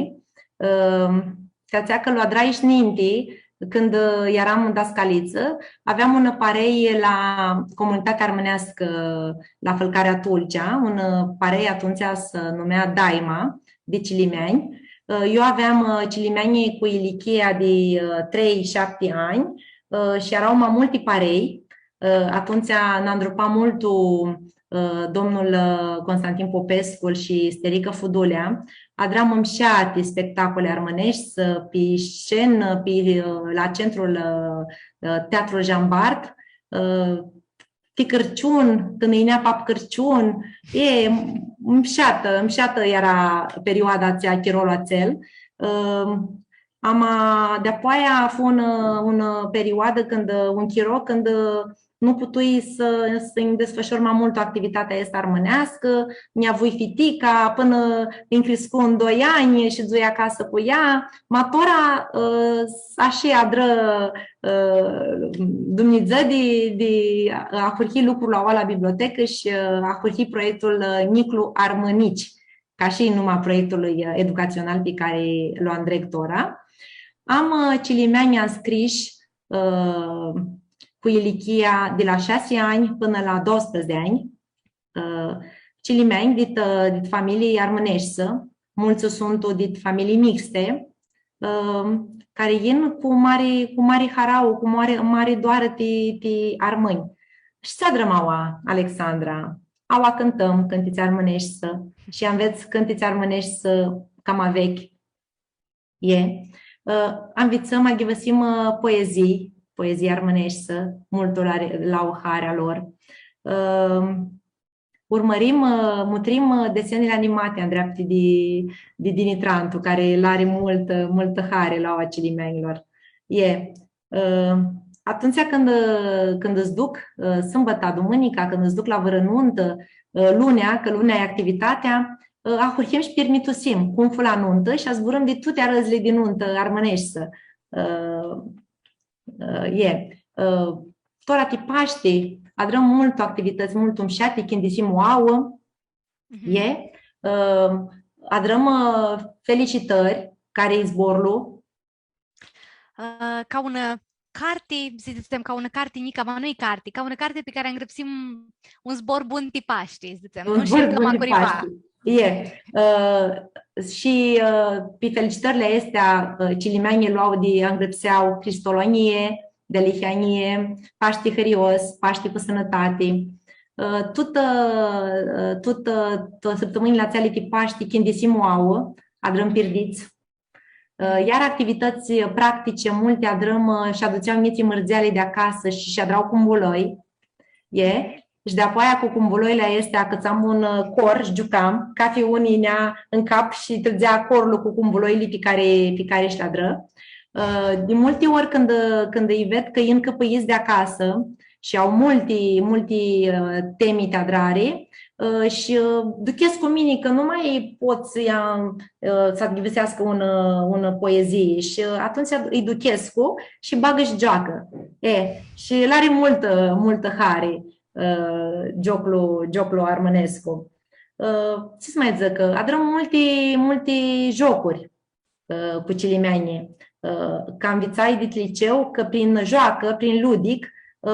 Ãm, ti atsea cã lu adrai shi ninti, cãndu, ã, earam dascalitsã, aveam unã parei la comunitatea armãneascã la Fãlcarea Tulcea, unã, ã, parei atumtsea s-numea Daima, di cilimeanj. Ã, eu aveam, ã, cilimeanj cu ilichia di, ã, trei, shapti anj, ã, shi eara ma multi parei. Ã, atumtsea nã andrupa multu, ã, domnul, ã, Constantin Popescu shi Sterica Fudulea. Adram mshati spectacole armãneshti, ã, pi scenã, pi, ã, la centrul, ã, ã, Teatrul Jean Bart. Ã, ti Cãrciun, cãndu yinea Pap Cãrciun, e, mshatã, mshatã eara perioada atsea, chirolu atsel. Ã, ama, di-apoaia fu unã, unã perioadã cãndu, un chiro cãndu nu putui s-, s-nji disfãshor ma multu activitatea aestã armãneascã, nj-avui fitica, pãnã nji criscu un doi anj, shidzui acasã cu ea, ma tora, ã, ashi adrã, ã, Dumnidzã di, di ahurhii lucrul aua la bibliotecã shi, ã, ahurhii proiectul, ã, Njiclu Armãnici, ca shi numa proiectului, ã, educatsional pi cari lu andreg tora. Am, ã, cilimeanj nscrish, ã, cu ilichia di la shasi anj pãnã la doisprãdzatsi anj, ã, cilimeanj dit, ã, dit familii armãneshti, multsã suntu dit familii mixti, ã, cari yin cu mari, cu mari harauã, cu mari, mari doarã ti, ti armãnj. Shi tsi adrãm aua, Alexandra? Aua cãntãm cãntitsi armãneshti shi anvets cãntitsi armãneshti cama vechi. E, ã, anvitsãm, aghivãsim, ã, poezii, poezii armãneshti, multu la, la u harea lor. Ã, urmãrim, ã, mutrim, ã, desenili animati andreapti di, di Dini Trantu, cari lã ari multã, multã hari la aua cilimeanjlor. E, ã, atumtsea cãndu, ã, cãndu s-duc, ã, sãmbãta, dumãnica, cãndu s-duc la vãrã nuntã, ã, lunea, cã lunea e activitatea, ã, ahurhim shi pirmitusim cum fu la nuntã shi azburãm di tuti arãdzli di nuntã armãneshti. Ã, ã, e, ã, tora ti Pashti, adrãm multu activitãts, multu mshati, chindisim u auã, Mhm. e, ã, adrãm, ã, felicitãri, cari-i zborlu, Ã, ca unã carti, s-dzãtsem, ca unã carti njicã, ma nu-i carti, ca unã carti pi cari angrãpsim un zbor bun ti Pashti, s-dzãtsem, Un nu zbor shtim bun cama ti curiva. Pashti. E, ã, shi, ã, pi felicitãrli aesti, ã, cilimeanjlji lu au di angrãpseau Cristolonjii, Dealihãnjii, Pashti hãrios, Pashti cu sãnãtati. Ã, tutã, ã, tutã, tutã sãptãmãnjli atseali ti Pashti, chindisim u auã, adrãm pirdits. Ã, iar activitãts practice, multi adrãm, ã, shi adutsea njitslji mãrdzeali di acasã shi, shi adrau cu mbuloi. E, Shi di-apoaia cu cumbuloili aesti, acãtsam un, ã, cor shi giucam, cathi un yinea tu cap shi trãdzea corlu cu cumbuloili pi cari, pi cari sh-li adrã. Ã, di multi ori cãndu, cãndu lji ved cã yin cãpãits di acasã shi au multi, multi, ã, temi ti adrari, ã, shi, ã, duchescu mini cã nu ma pot s-lja, ã, s-aghivãseascã unã, unã poezii shi, ã, atumtsea lji duchescu shi bagã shi gioacã. E, shi lã ari multã, multã hari, ã, gioclu, gioclu armãnescu. Ã, tsi s-ma dzãc, cã adrãm multi, multi giocuri, ã, cu cilimeanjlji. Ã, cã anvitsai dit liceu, cã prin gioacã, prin ludic, ã,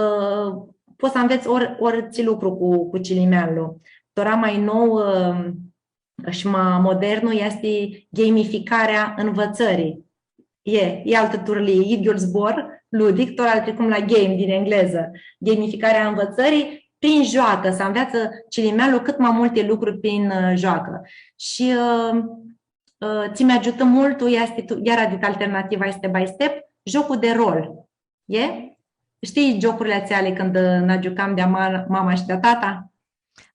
pots s-anvets or-, ortsi lucru cu, cu cilimeanlu. Tora ma nou, ã, shi ma modernu easti gamificarea învățării. E, e altã turlii, idyiul zbor, ludic, tora tricum la game din englezã. Gamificarea învățării prin joacă, s-anveatsã cilimeanlu cãt ma multi lucruri prin, ã, joacă. Shi, ã, ã, tsi mi agiutã multu easti tu, iara dit alternativa step by step, jocul de rol. E? Shtii giocurli atseali cãndu, ã, nã giucam di-a ma-, mama shi di-a tata?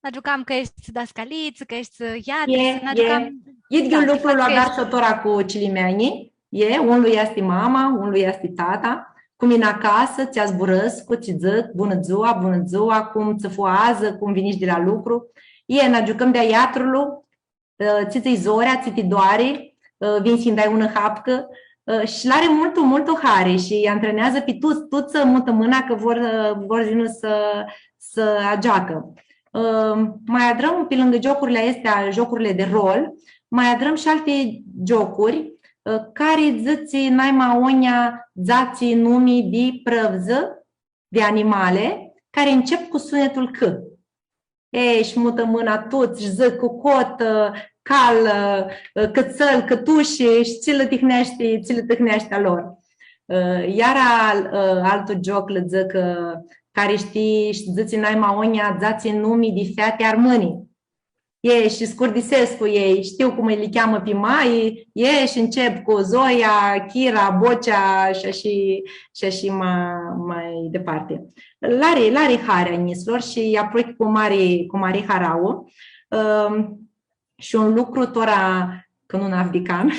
Nã giucam cã eshti dascalitsã, cã eshti, ã, yeatritsã, e, nã giucam. Idyiul lucru lu adar shi tora cu cilimeanjlji, e, unlu easti mama, unlu easti tata, cu mini acasã, tsi zburãscu, tsi dzãc, bunã dzua, bunã dzua, cum tsã fu adzã, cum vinish di la lucru. E, nã giucãm di-a yeatrulu, ã, tsi tsã-i zorea, tsi ti doari, ã, vin s-nji dai unã hapcã, ã, shi lã ari multu, multu hari shi antreneadzã pi tuts, tuts, ã, mutã mãna cã vor, ã, vor s-yinã s-, s-agioacã. Ã, ma adrãm, pi lãngã giocurli aesti, giocurli di rol, ma adrãm shi alti giocuri, ã, cari dzãtsi nai ma agonja dzatsi numi di prãvdzã, di animali cari ncep cu sunetul C. E, shi mutã mãna tuts, shi dzãc cucot, ã, cal, ã, cãtsãl, cãtushi, shi tsi lã tihneashti, tsi lã tihneashti a lor. Ã, iara, ã, altu gioc, lã dzãc, ã, cari shtii, shi dzãtsi nai ma agonja dzatsi numi di feati armãni. E, shi s-curdisescu elj, shtiu cum lji cheamã pi mai, e, shi ncep cu Zoia, Chira, Bocea shi ashi, shi ashi ma, ma diparti. Lã ari, lã ari hari a njitslor shi lji aprochi cu mari, cu mari harauã. Ãm, shi un lucru tora, cã nu nj-avdi can.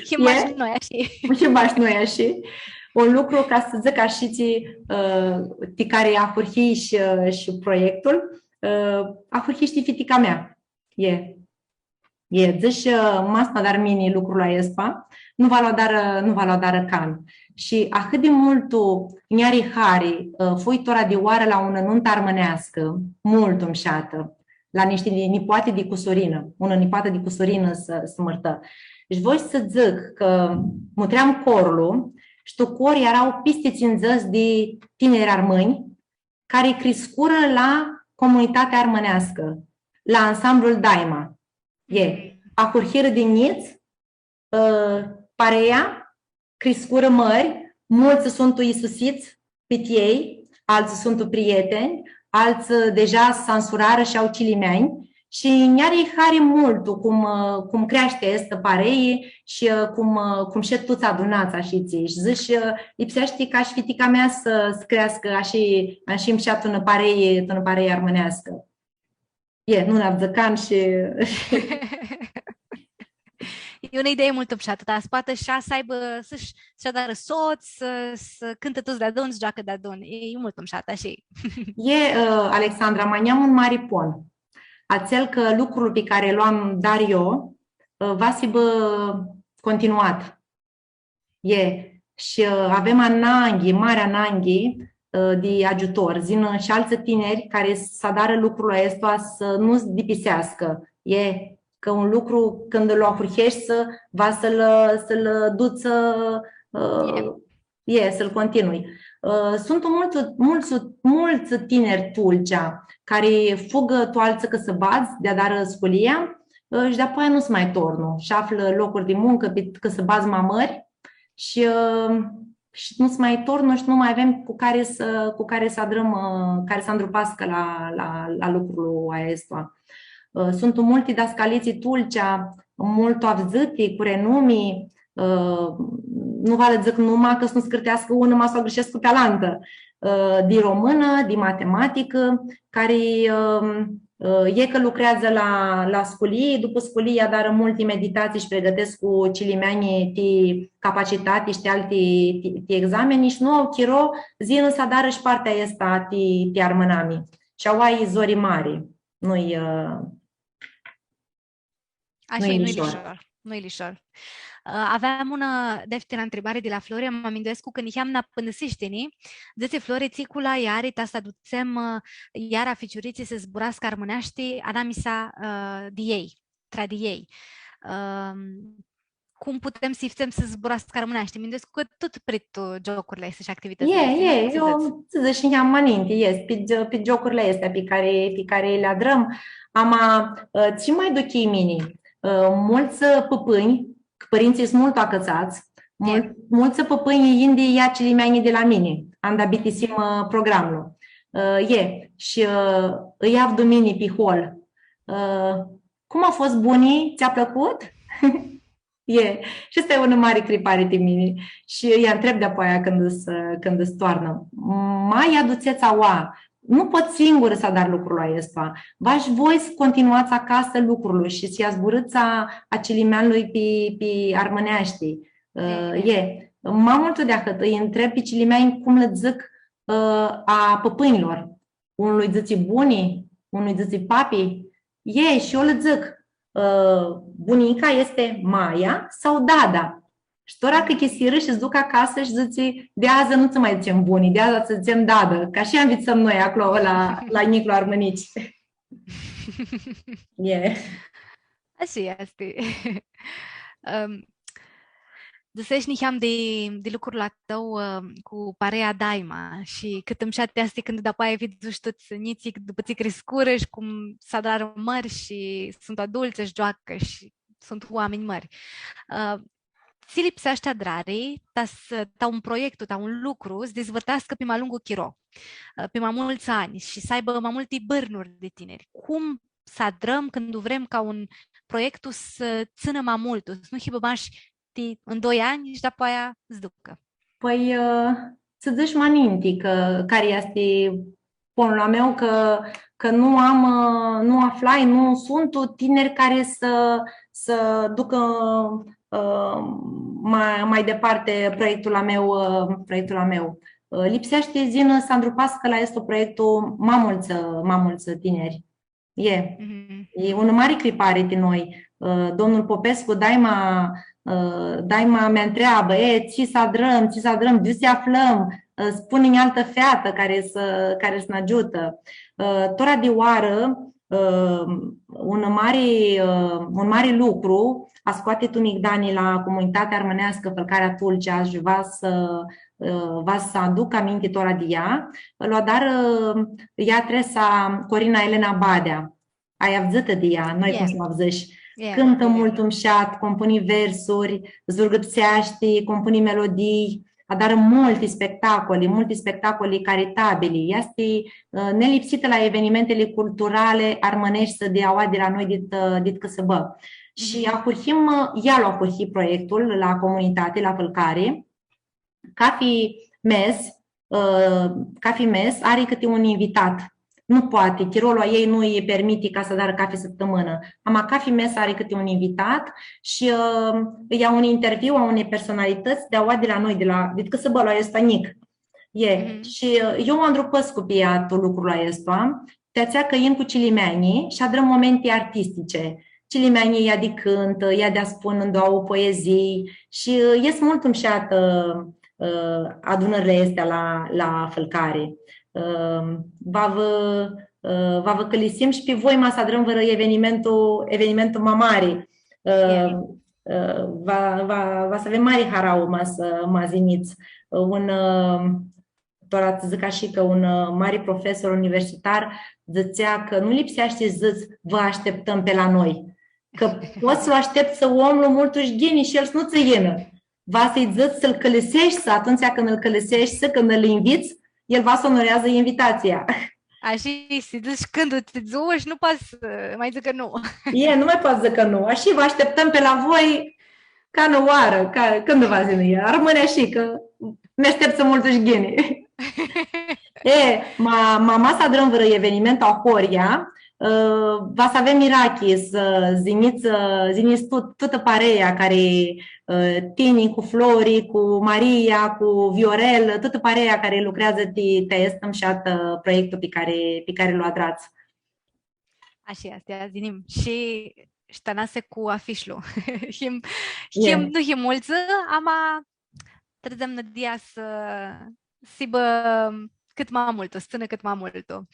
Shi e, mash noi ashi. Shi mash noi ashi. Un lucru, ca s-dzãc ashi, tsi, ã, ti cari ahurhii shi, ã, shi proiectul, ã, ahurhii shi fitica mea. E. E, dzãsh, ã, ma s-nu adar mini lucrul aestu, nu va lu adarã, nu va lu adarã can. Shi ahãt di multu nj-ari hari, ã, fui tora di oarã la unã nuntã armãneascã, multu mshatã, la nishti ni-, nipoati di cusurinã, unã nipoatã di cusurinã s-, s-mãrtã. Shi voi s-dzãc cã mutream corlu, shi tu cor eara pisti tsindzãts di tiniri armãnj, cari criscurã la comunitatea armãneascã, la ansamblul Daima. E, ahurhirã di njits, ã, pareia, criscurã mãri, multsã suntu isusits pit elj, altsã suntu prieteni, altsã deja s-ansurarã shi au cilimeanj, shi nj-ari hari multu cum, ã, cum creashti aestã parei shi, ã, cum, ã, cum shed tuts adunats ashitsi. Shi dzãsh, ã, lipseashti ca shi fitica mea s-, s-creascã ashi, ashi mshat tu unã parei, tu unã parei armãneascã. E, nu nj-avdzã can shi E unã idei multu mshatã, ta s-poatã shi s-aibã, s-sh-, s-adarã sots, s-, s-cãntã tuts deadun, s-gioacã deadun. E, e multu mshatã, ashi. E, ã, Alexandra, ma nj-am un mari pon. Atsel cã lucrul pi cari lu am dar eu, ã, va s-hibã continuat. E, shi, ã, avem ananghi, mari ananghi, ã, di agiutor. S-yinã shi altsã tiniri cari s-adarã lucrul aestu s-nu s-dipiseascã. E, cã un lucru, cãndu lu ahurheshti, va s-lu, s-lu duts, ã, e, s-lu continui. Ã, suntu multsã, multsã, multsã tiniri Tulcea cari fug tu altsã cãsãbadz di adarã sculia, ã, shi di-apoia nu s-ma tornu. Shi aflã locuri di muncã pi cãsãbadz ma mãri, shi, ã, shi nu s-ma tornu shi nu ma avem cu cari s-, cu cari s-adrãm, ã, cari s-andrupascã la, la, la lucrul aestu. Ã, suntu multi dascalitsi Tulcea, multu avdzãti, cu renumi, ã, nu va lã dzãc numa, cã s-nu s-cãrteascã unã, ma s-u agãrshescu pi alantã. ã, di românã, di matematicã, cari, ã, ã, e cã lucreadzã la, la sculii, dupã sculii adarã multi meditatsii shi pregãtescu cilimeanjlji ti capacitati shi ti alti, ti, ti exameni shi nu au chiro s-yinã s-adarã shi partea aestã ti, ti armãnami. Shi aua e zori mari. Nu-i, ã, Ashi, nu-i nu-i lishor. Lishor. Nu-i lishor. Ã, aveam unã deftirã ntribari di la Flori, ma minduescu cã niheam nã apãndãsish tini. Dzãtsi Flori, tsi culai ari ta s-adutsem, ã, iara ficiuritslji s-zburascã armãneashti, anamisa, ã, di elj, tra di elj. Ãm, cum putem s-lji fãtsem s-zburascã armãneashti? Minduescu cã tut prit, ã, giocurli aesti shi activitãtsli aesti, nu? E, e, eu, s-dzãc, shi niheam ma ninti, easti, pi gio-, pi giocurli aesti pi cari, pi cari li adrãm. Ama, ã, tsi ma duchii mini? Ã, multsã, ã, pãpãnj, cã pãrintsãlj suntu multu acãtsats, mul-, multsã pãpãnj yin di ia cilimeanjlji di la mini, anda bitisim, ã, programlu. Ã, e, shi, ã, lji avdu mini pi hol. Ã, cum a fost, buni? Ts-a plãcut? E, shi aestã e unã mari cripari ti mini. Shi lji ntreb di-apoaia cãndu s-, cãndu s-toarnã. Ma lji adutsets aua. Nu pot singurã s-adar lucrul aestu. Va voi s-continuats acasã lucrul shi s-lji zburãts a, a cilimeanlui pi, pi armãneashti. Ã, e. Ma multu di ahãt, lji ntreb pi cilimeanj cum lã dzãc, ã, a pãpãnjlor. Unlu lji dzãtsi buni, unlu lji dzãtsi papi. E, shi eu lã dzãc, ã, bunica easti maia sau dada. Shi tora cãchisirã shi s-duc acasã shi dzãtsi, di adzã nu tsã ma dzãtsem buni, di adzã tsã dzãtsem dadã, cã ashi anvitsãm noi aclo la, la njiclu armãnici. E. Ashi easti. Ãm, dzãsesh niheam di, di lucrul a tãu, ãm, cu parea Daima shi cãt mushat easti cãndu dapoaia vidzush tuts njitslji dupã tsi criscurã shi cum s-adrarã mãri shi suntu adultsã shi gioacã shi suntu oaminj mãri. Ã, tsi lipseashti adrari ta s-, ta un proiectu, ta un lucru, s-dizvãrteascã pi ma lungu chiro, ã, pi ma multsã anj shi s-aibã ma multi bãrnuri di tiniri. Cum s-adrãm cãndu vrem ca un proiectu s-tsãnã ma multu, s-nu hibã mash ti un doi anj shi dapoaia s-ducã? Pãi, ã, s-dzãc ma ninti cã cari easti ponlu a meu, cã, cã nu am, ã, nu aflai, nu suntu tiniri cari s-, s-ducã, ã, ma, ma departe proiectul a meu, ã, proiectul a meu. Ã, lipseashti s-yinã s-andrupascã la aestu proiectu ma multsã, ma multsã tiniri. E. Mhm. E unã mari cripari ti noi. Ã, domnul Popescu daima, ã, daima mi ntreabã, „E, tsi s-adrãm, tsi s-adrãm, di iu s-aflãm? Ã, spuni-nj altã featã cari s-, cari s-nã agiutã.” Ã, tora di oarã, ã, un mari, ã, un mari lucru, a scoati tu migdani la comunitatea armãneascã Fãlcarea Tulcea shi va s-, ã, va s-aduc aminti tora di ea, lu adarã, ã, ea tresa Corina Elena Badea. Ai avdzãtã di ea, nu ai cum s-u avdzãsh. Cãntã multu mushat, compuni versuri, zburgãpseashti, compuni melodii, adarã multi spectacoli, multi spectacoli caritabili. Easti, ã, nelipsitã la evenimentili culturali armãneshti di aua di la noi, dit, ã, dit cãsãbã. Shi ahurhim, ã, ea lu ahurhi proiectul la comunitati, la Fãlcari. Cafi mes, ã, cafi mes ari cãti un invitat. Nu poati, chirolu a ljei nu lji permiti ca s-adarã cafi sãptãmãnã. Ama cafi mes ari cãti un invitat shi, ã, lji ljau un interviu a unei personalitãts di aua di la noi, di la, di cãsãbãlu aestu njic. E, shi, ã, eu u andrupãscu pi ea tu lucrul aestu, ti atsea cã yin cu cilimeanjlji shi adrãm momenti artistice. Cilimeanjlji ia di cãntã, ia di aspun ndauã poezii shi, ã, easti multu mushatã, ã, adunãrli aesti la, la Fãlcari. Ã, va vã, ã, va vã cãlisim shi pi voi ma s-adrãm vãrã evenimentu, evenimentu ma mari. Ã, ã, va, va, va s-avem mari harauã ma s-, ma s-yinits. Ã, un, ã, tora tsã dzãc ashi cã un, ã, mari profesor universitar dzãtsea cã nu lipseashti s-dzãts, „Vã ashteptãm pi la noi.” Cã pots s-lu ashtepts omlu multu sh-ghini shi el s-nu tsã yinã. Va s-lji dzãts s-lu cãliseshti, atumtsea cãndu lu cãliseshti, cãndu lu invits, el va s-onoreadzã invitatsia. Ashi easti, dzãts cãndu tsi dzãts shi nu pots s-ma dzãts cã nu. E, nu ma pots s-dzãts cã nu. Ashi, „Vã ashteptãm pi la voi canãoarã, ca, cãndu va s-yinã el.” Armãni ashi, cã mi ashteptsã multu sh-ghini. E, ma, ma, ma s-adrãm vãrã eveniment ahoryea, ã, va s-avem mirachi s-yinits, ã, s-yinits tut-, tutã parea cari, ã, tini cu Flori, cu Maria, cu Viorel, tutã parea cari lucreadzã ti, ti aestu mshat, ã, proiectul pi cari, pi cari lu adrats. Ashi easti, azi yinim shi, shi Tãnase cu afishlu. Him, him, nu him multsã, ama trãdzem nãdia s-, s-hibã cãt ma multu, s-tsãnã cãt ma multu.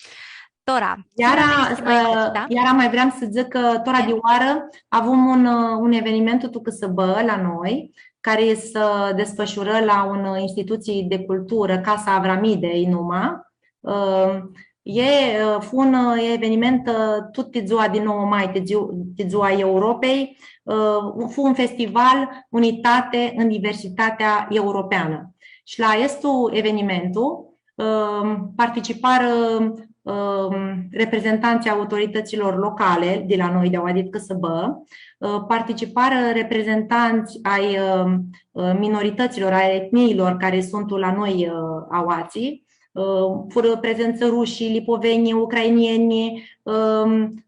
Tora, iara, tora, ã, da? Iara ma vream s-dzãc cã tora di oarã avum un, ã, un evenimentu tu cãsãbã la noi, cari s-desfãshurã la unã institutsii di culturã, Casa Avramide, i numa. Ã, e, ã, fu un, ã, eveniment, ã, tut ti dzua di nouă mai, ti dzu-, ti dzua Europei, ã, fu un festival Unitate în diversitatea europeană. Shi la aestu evenimentu, ã, participarã, ã, reprezentantsã ai autoritãtsilor locale di la noi, di aua dit cãsãbã, ã, participarã reprezentantsã ai, ã, ã, minoritãtsilor, ai etniilor cari suntu la noi, ã, aoatsi, ã, furã prezentsã rushii, lipovenjlji, ucrainienjlji, ã,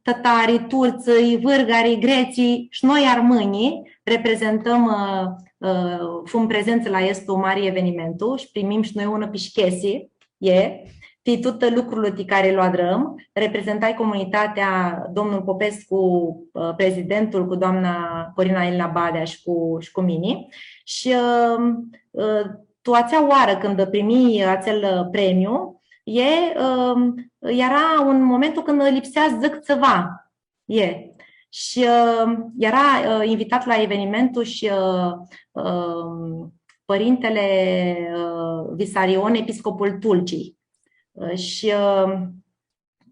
tãtarii, turtsii, vãrgarii, gretslji shi noi armãnjlji reprezentãm, ã, ã, fum prezentsã la aestu mari evenimentu shi primim shi noi unã pishchesi, e, ti tut lucrul ti cari lu adrãm, reprezentai comunitatea, domnul Popescu, ã, prezidentul, cu doamna Corina Elena Badea shi cu, shi cu mini. Shi, ã, ã, tu atsea oarã cãndu primii atsel, ã, premiu, e, ã, eara un momentu cãndu lipsea s-dzãc tsiva. E. Shi, ã, eara, ã, invitat la evenimentul shi, ã, ã, pãrintele, ã, Visarion, episcopul Tulcii. Ã, shi, ã,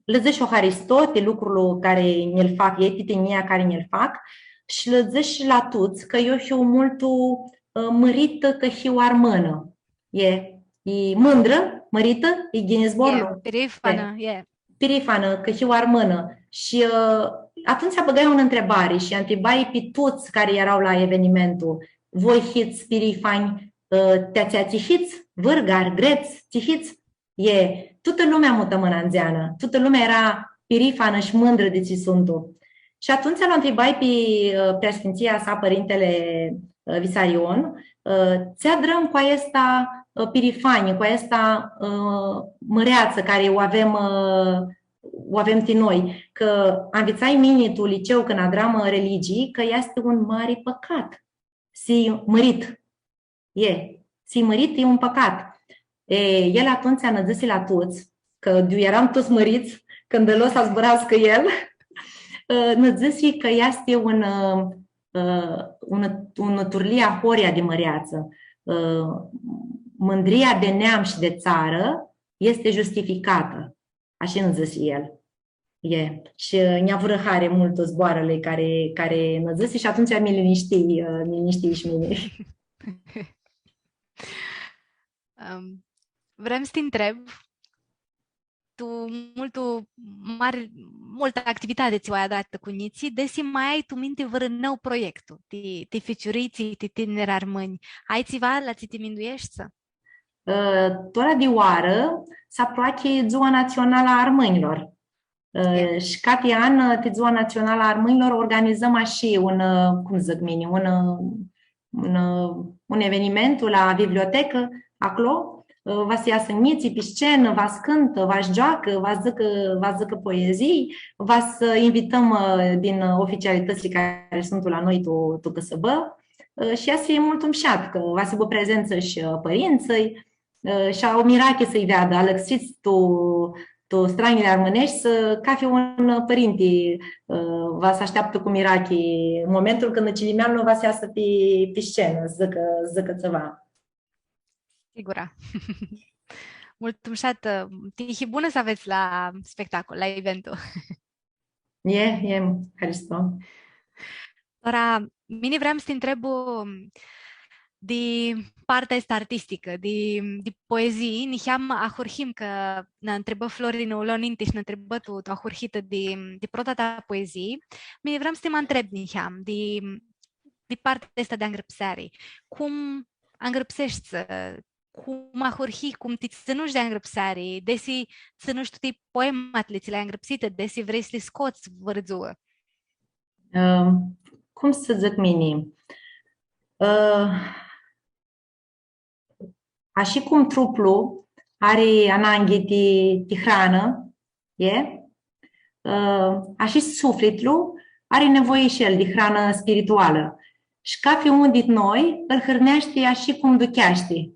lã dzãsh haristo ti lucrul cari nji-l fac, e ti tinjia cari nji-l fac, shi lã dzãsh la tuts cã eu hiu multu, ã, mãritã cã hiu armãnã. E, e mãndrã, mãritã, e ghini zborlu? E, pirifanã, e. Pirifanã, cã hiu armãnã. Shi, ã, atumtsea bãgai unã ntribari shi ntribai pi tuts cari eara la evenimentul: „Voi hits pirifanj, ã, ti atsea tsi hits? Vãrgari, grets, tsi hits?” E, tutã lumea mutã mãna ndzeanã, tutã lumea eara pirifanã shi mãndrã di tsi suntu. Shi atumtsea lu ntribai pi, ã, preasfinția sa, pãrintele, ã, Visarion, ã, tsi adrãm cu aestã, ã, pirifanji, cu aestã, ã, mãreatsã cari u avem, ã, u avem ti noi, cã anvitsai mini tu liceu cãndu adram, ã, religii, cã easti un mari pãcat s-hii mãrit. E, s-hii mãrit e un pãcat. E, el atumtsea nã dzãsi la tuts, cã di-, earam tuts mãrits, cãndu lo s-zburascã el, ã, nã dzãsi cã easti un, ã, ã, un, un turlia horia di mãreatsã. Ã, mãndria di neam shi di tsarã easti justificatã. Ashi nã dzãsi el. E, shi nj-avurã hari multu zboarãli cari, cari nã dzãsi shi atumtsea mi linishtii, ã, mi linishtii shi mini. Ãm, vream s-ti ntreb, tu multu mari, multã activitati tsi u ai adratã cu njitslji, desi ma ai tu minti vãrã nãu proiectu, ti, ti ficiuritslji, ti tiniri armãnj, ai tsiva la tsi ti mindueshti? Ã, tora di oarã s-aproachi Dzua Natsionalã a Armãnjlor. Ã, shi cati an, ã, ti Dzua Natsionalã a Armãnjlor, organizãm ashi un, ã, cum dzãc mini, un, ã, un, ã, un evenimentu la bibliotecã, aclo. Ã, va s-easã njitslji pi scenã, va s-cãntã, va s-gioacã, va s-dzãcã, va s-dzãcã poezii, va s-invitãm, ã, din, ã, oficialitãtsli cari suntu la noi tu, tu cãsãbã. Ã, shi easti multu mshat, cã va s-aibã prezentsã shi, ã, pãrintsãlj, ã, shi au mirachi s-lji veadã, alãxits tu, tu stranjili armãneshti, s-, cathi un pãrinti, ã, va s-ashteaptã cu mirachi momentul cãndu cilimeanlu va s-easã pi, pi scenã, s-dzãcã, s-dzãcã tsiva. Sigura. Multu mshat, ã, tihi bunã s-avets la spectacol, la eventul. E, e, haristo. Tora, mini vream s-ti ntreb di partea aestã artisticã, di, di poezii, niheam ahurhim, cã nã ntribã Florin, u lo ninti shi nã ntribã tu, tu ahurhitã di, di prota ta poezii. Mini vream s-ti ma ntreb niheam di, di partea aestã di angrãpseari. Cum angrãpseshti, ã, cum ahurhi, cum ti tsãnush di angrãpseari, desi tsãnush tuti poematli tsi li ai angrãpsitã, desi vrei s-li scots vãrã dzuã? Ã, cum s-dzãc mini? Ã, ashi cum truplu ari ananghi di, di hranã, e? Ã, ashi suflitlu ari nivoi shi el di hranã spiritualã. Shi cafi un di noi ãl hãrneashti ashi cum ducheashti.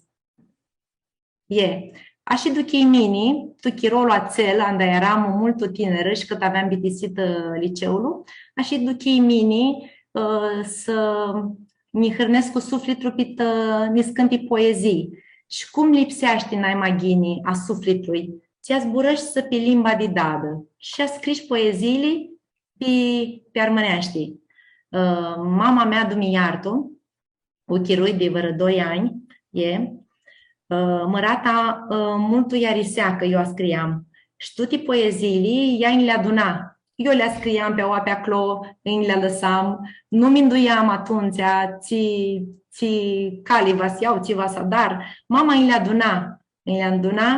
E. Ashi duchii mini, tu chirolu atsel, anda earam multu tinirã shi cãt aveam bitisitã liceulu, ashi duchii mini, ã, s-nji hãrnescu suflitlu pit, ã, niscãnti poezii. Shi cum lipseashti nai ma ghini a suflitlui, tsi zburãshti pi limba di dadã shi scrish poeziili pi, pi armãneashti. Ã, mama mea, Dumnidzã lj-artu, u chirui di vãrã doi anj, e, ã, mãrata, ã, multu lj-arisea cã eu scriam. Shi tuti poeziili, ea nji li aduna. Eu li scriam pi aoa, pi aclo, nji li alãsam. Nu minduiam atumtsea tsi, tsi cali va s-ljau, tsi va s-adar. Mama nji li aduna, nji li aduna,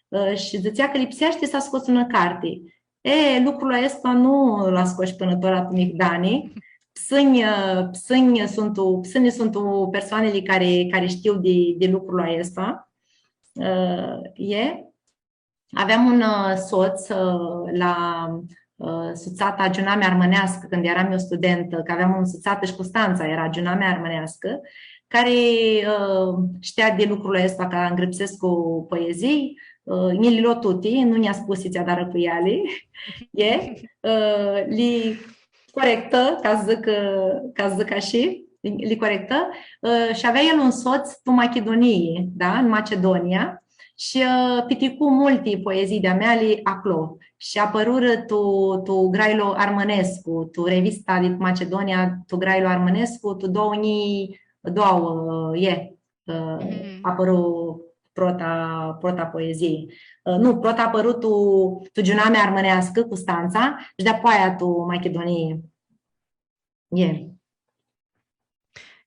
ã, shi dzãtsea cã lipseashti s-scots unã carti. E, lucrul aestu nu lu scosh pãnã tora tu migdani. Psãnj, ã, psãnj suntu, psãnj suntu persoanili cari, cari shtiu di, di lucrul aestu. Ã, e. Aveam un, ã, sots, ã, la, ã, sutsata Giunamea Armãneascã, cãndu earam eu studentã, cã aveam unã sutsatã shi Custantsa eara Giunamea Armãneascã, cari, ã, shtea di lucrul aestu, cã ngrãpsescu poezii, ã, nji li lo tuti, nu nj-a spusi tsi adarã cu eali, e, ã, li corectã, ca s-dzãc, ã, ca s-dzãc ashi, li corectã, ã, shi avea el un sots tu Machidunii, da, tu Machidunia, shi, ã, pitricu multi poezii di-a meali aclo. Shi apãrurã tu, tu Grailu Armãnescu, tu revista di Machidunia, tu Grailu Armãnescu, tu doauã njilji doauã, e, ã, apãru prota, prota poezii. Ã, nu, prota apãru tu, tu Giunamea Armãneascã, Custantsa, shi di-apoaia tu Machidunii. E.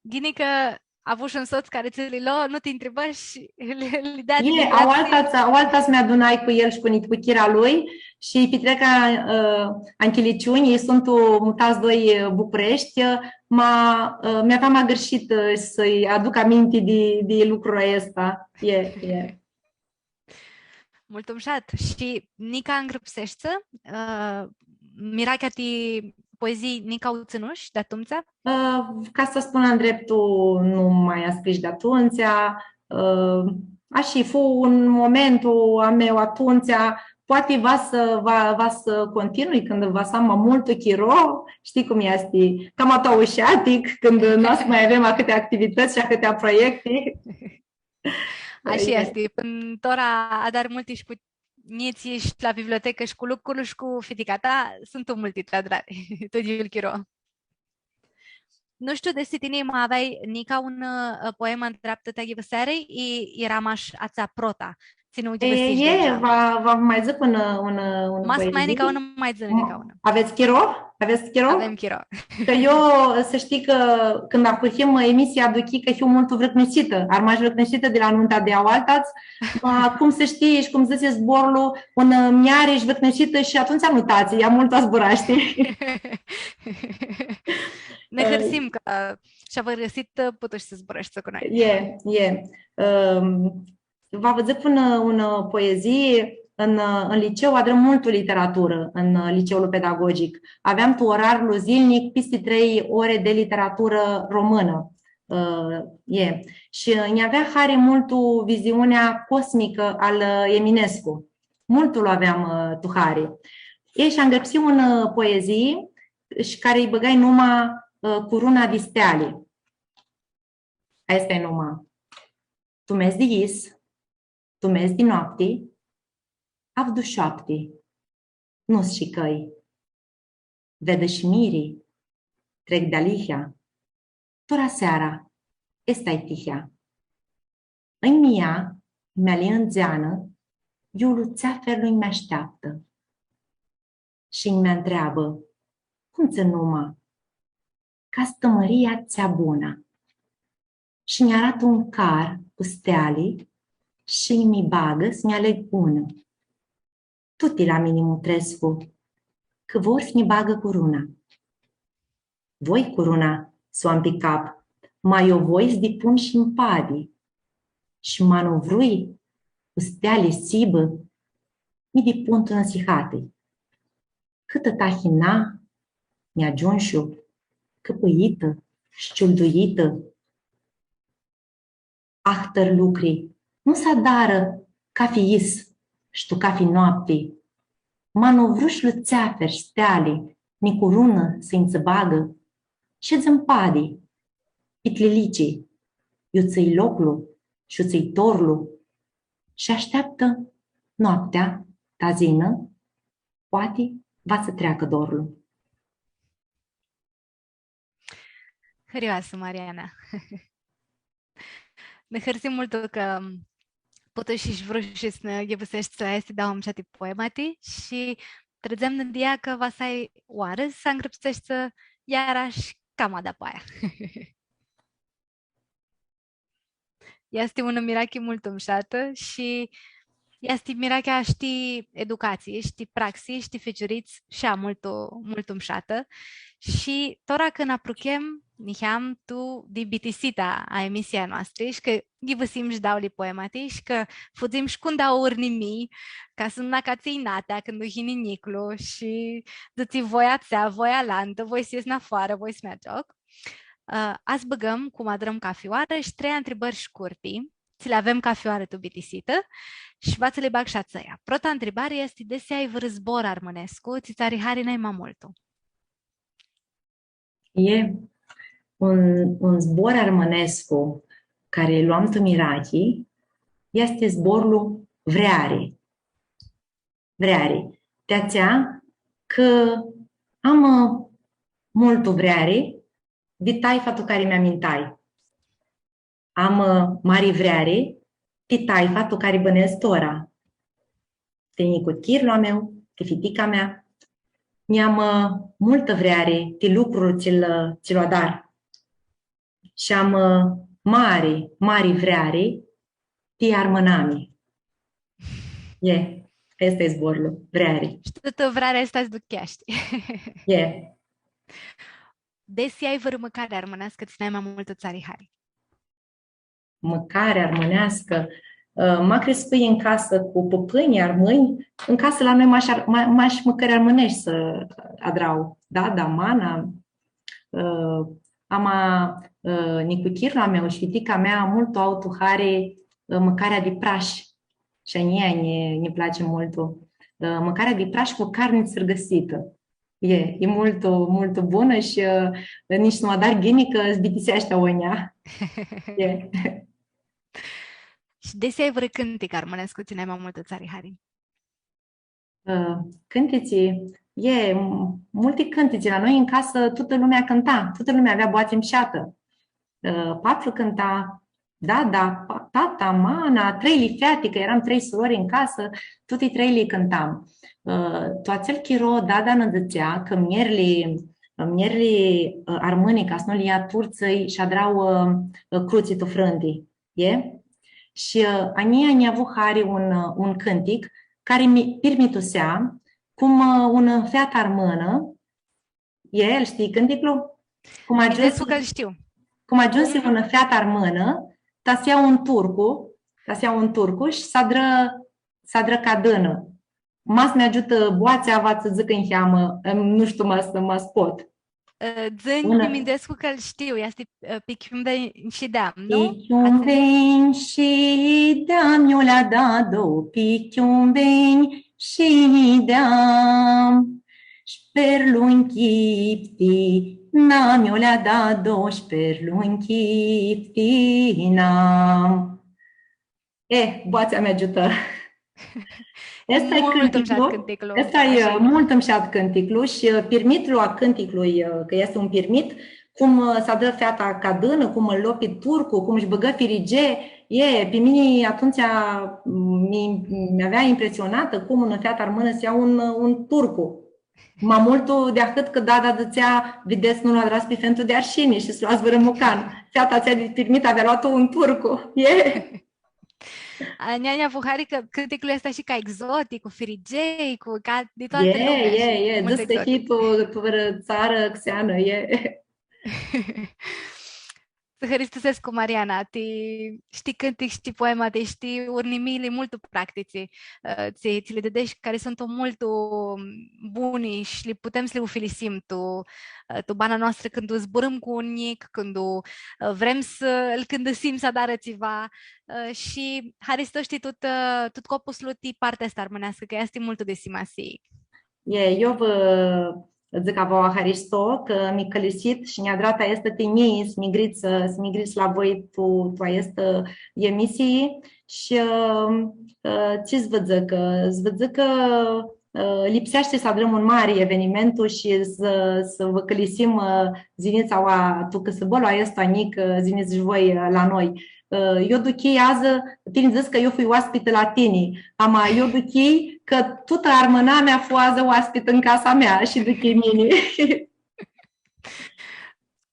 Ghini cã avush un sots cari tsi li lo, nu ti ntribã shi li, li dea di... E, aoaltadz, aoaltadz mi adunai cu el shi cu nitcuchira lui shi pitricu, ã, anchiliciunj, elj suntu mutats doi, ã, Bucureshti, ã, ma, ã, mi aveam agãrshitã, ã, s-lji aduc aminti di, di lucrul aestu. E, e. Multu mushat. Shi nica ngrãpseshti, ã, mirachea ti poezii nica u tsãnush di atumtsea? Ã, ca s-spun ndreptul, nu ma scrish di atumtsea. Ã, ashi, fu un momentu a meu atumtsea, poati va s-, va, va s-continui cãndu va s-am ma multu chiro, shtii cum easti, cama tu aushatic, cãndu nu o s-ma avem ahãti activitãts shi ahãti proiecti. Ashi easti. Pãnã tora adari multi shi cu njitslji shi la bibliotecã shi cu lucrul shi cu fitica ta, suntu multi ti adrari, tu idyul chiro. Nu shtiu desi tini ma aveai nica unã, ã, poemã ndreaptã ti aghivãseari, i eara mash atsea prota, tsi nu u aghivãsish di atsea. E, va, va ma dzãc unã, unã, unã poezii. Ma s-, ma nica unã, ma dzã nica unã. Avets chiro? Avets chiro? Avem chiro. Cã eu, s-shtii cã cãndu ahurhim emisia, aduchii cã hiu multu vrãcnisitã. Armash vrãcnisitã di la numta di aoaltadz, ma cum s-shtii, shi cum dzãtsi zborlu, unã, ã, muljeari shi vrãcnisitã shi atumtsea nu tatsi, ea multu zburashti. Nã hãrsim cã shi avãrgãsitã putush s-zburãshti cu noi. E, e. Ãm, Va vã dzãc unã, unã poezii. În, în liceu adrãm multu literaturã, în liceul pedagogic. Aveam tu orarlu zilnic pisti trei ore de literatură română. Ã, e. Shi nj-avea hari multu viziunea cosmică al, ã, Eminescu. Multu lu aveam, ã, tu hari. E, shi angrãpsii unã, ã, poezii shi cari-lj bãgai numa, ã, Curuna di steali. Aestã e numa. Tu mes di yis, tu mes di noapti, avdu shoapti, nu-s shi cãi. Vedã shi miri, trec dealihea, tora seara, aestã-i tihea. Ãnj mi lja, mi alinã ndzeanã, iu lutseaferlu nj-ashteaptã. Shi nj-ntreabã: „Cum tsã numa?” „Castã Maria tsea bunã.” Shi nj-aratã un car cu steali, shi nji mi bagã s-nj-aleg unã. Tuti la mini mutrescu, cã vor s-nji bagã curuna. Voi curuna s-u am pi cap, ma io voi s-dipun shi mpadi. Shi ma nu vrui cu steali s-hibã, mi dipun tu nãsihatã. Cãtã tahina nj-agiumshu, cãpãitã, sh-ciulduitã. Ahtãri lucri nu s-adarã cafi yis sh-tu cafi noapti. Ma nu vrush lu tseafer steali, ni curunã s-nji tsã bagã, shedz mpadi, pitlilici, iu tsã-i loclu sh-iu tsã-i torlu, shi ashteaptã noaptea ta s-yinã, poati va tsã treacã dorlu. Hãrioasã, Mariana. Nã hãrsim multu cã putushi shi vrushi s-nã ghivãseshti aesti dauã mushati poemati shi trãdzem nãdia cã va s-ai oarã s-angrãpseshti iarash cama dapoaia. Easti unã mirachi multu mushatã shi easti mirachea shi ti educatsii, shi ti praxi, shi ti ficiurits, shi ea multu, multu mushatã. Shi tora cã nã apruchem niheam tu di bitisita a emisiei a noastri, shi cã ghivãsim shi dauli poemati, shi cã fudzim shi cu ndauã urnimii, ca s-nu nã acatsã inatea cãndu yini njiclu, shi dzãtsi voi atsea, voi alantã, voi s-es nafoarã, voi s-mi agioc. Ã, s-bãgãm, cum adrãm cafi oarã, shi trei ntribãri shcurti, tsi li avem cafi oarã tu bitisitã, shi va tsã li bag shi atsea. Prota ntribari easti, desi ai vãrã zbor armãnescu, tsi tsã ari hari nai ma multu? E un, un zbor armãnescu cari lu am tu mirachi, easti zborlu vreari. Vreari. Ti atsea cã am, ã, multu vreari di taifa tu cari mi amintai. Am, ã, mari vreari ti taifa tu cari bãnedz tora. Ti nicuchirlu a meu, ti fitica mea. Nj-am, ã, multã vreari ti lucrul tsi-l, tsi-l adar. Shi am, ã, mari, mari vreari ti armãnami. E, aestã e zborlu, vreari. Shi tutã vrearea aestã s-ducheashti. E. Desi ai vãrã mãcari armãneascã, tsi nai ma multu tsã ari hari? Mãcari armãneascã. Ã, ma criscui tu casã cu pãpãnjlji armãnj, tu casã la noi mash ar-, ma-, mash mãcãri armãneshti s-adrau. Dada, mana, ã, ama, ã, nicuchirlu a meu shi fitica mea multu au tu hari, ã, mãcarea di prash. Shi a njia nji, nji place multu. Ã, mãcarea di prash cu carni tsãrgãsitã. E, e multu, multu bunã shi, ã, nitsi nu adar ghini cã s-bitiseashti agonja. E. Shi desi ai vãrã cãntic armãnescu tsi nai ma multu tsã ari hari? Ã, cãntitsi, e, m-, multi cãntitsi. La noi tu casã tutã lumea cãnta, tutã lumea avea boatsi mushatã. Ã, paplu cãnta, dada, pa-, tata, mana, treili feati, cã eram trei surori tu casã, tuti treili cãntam. Ã, tu atsel chiro, dada nã dzãtsea cã muljerli, muljerli, ã, armãni, ca s-nu li ljea turtsãlj, sh-adrau, ã, ã, crutsi tu frãnti. E? Shi, ã, a njia nj-avu hari un, ã, un cãntic cari mi pirmitusea cum, ã, unã featã armãnã, e, ãl shtii cãnticlu? Cum agiumsi, minduescu cã-l shtiu. Cum agiumsi unã featã armãnã, ta s-ljea un turcu, ta s-ljea un turcu shi s-adrã, s-adrã cadãnã. Ma s-mi agiutã boatsea, va tsã dzãc niheamã, em, nu shtiu, ma s-, ma s-pot. Ã, dzã-nj, unã, minduescu cã-l shtiu, easti, ã, Pi chiumbenj shideam, nu? Pi chiumbenj shideam, iu lea dado, pi chiumbenj shideam. Sh-perlu nchipti nam, iu lea dado, sh-perlu nchipti nam. E, boatsea mi agiutã. Aestã e multu mushat cãnticlu. Cãnticlu. Aestã e, ashi, multu mushat cãnticlu shi, ã, pirmitlu a cãnticlui, ã, cã easti un pirmit, cum, ã, s-adrã feata cadãnã, cum ãl lo pi turcu, cum sh-bãgã firigea. E, pi mini atumtsea, m-, mi, mi avea impresionatã cum unã featã armãnã s-ljea un, un turcu. Ma multu di ahãt cã dada dzãtsea, videts, nu-l adrats pi fentu di arshini shi s-loats vãrã mucan. Feata atsea di pirmit avea loatã un turcu. E. A, nj-a, nj-a fu hari cã cãnticlu easti shi ca exotic, cu firigei, cu ca di toatã lumea, e, shi e, multu exotic. Dzãts cã hii tu, tu vãrã tsarã xeanã, e. Tsã hãristusescu, Mariana, ti shti cãntic, shti poema, ti shti urnimili multu practitsi, ã, tsi, tsi li dãdeshi, cari suntu multu buni shi li putem s-li ufilisim tu, ã, tu bana noastrã cãndu zburãm cu un njic, cãndu, ã, vrem s-lu cãndãsim s-adarã tsiva, ã, shi haristo shi tut, ã, tut copuslu ti partea aestã armãneascã, cã easti multu di simasii. E, eu vã dzãc a voauã haristo cã mi cãlisit shi nj-adrat aestã tinjii s-mi grits, s-mi grits la voi tu, tu aestã emisii shi, ã, ã, tsi s-vã dzãc, ã, s-vã dzãc cã, ã, lipseashti s-adrãm un mari evenimentu shi s-, s-vã cãlisim, ã, s-yinits aua tu cãsãbãlu aestu njic, ã, s-yinits shi voi, ã, la noi. Ã, eu duchii adzã, tini dzãts cã eu fui oaspitã la tini, ama eu duchii cã tutã armãnamea fu adzã oaspitã tu casa mea shi duchii mini.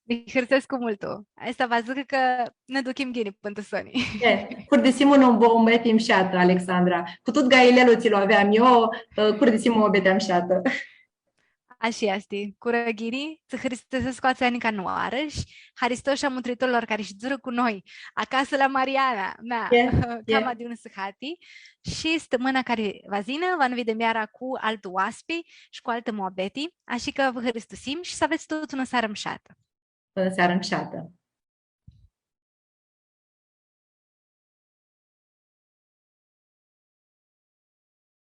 Mi hãrsescu multu. Aestã va s-dzãcã cã nã duchim ghini pãn tu soni. E, curdisim unã muabeti mshatã, Alexandra. Cu tut gailelu tsi lu aveam eu, ã, curdisim unã muabeti mshatã. Ashi easti. Curã ghini, tsã hãristusescu atsea nica nãoarã shi haristo shi a mutritorlor cari shidzurã cu noi acasã la Mariana, mea, e, cama di unã sãhati. Shi stãmãna cari va s-yinã, va nã videm iara cu altu oaspi shi cu altã muabeti, ashi cã vã hãristusim shi s-avets tuts unã searã mshatã. Searã mshatã.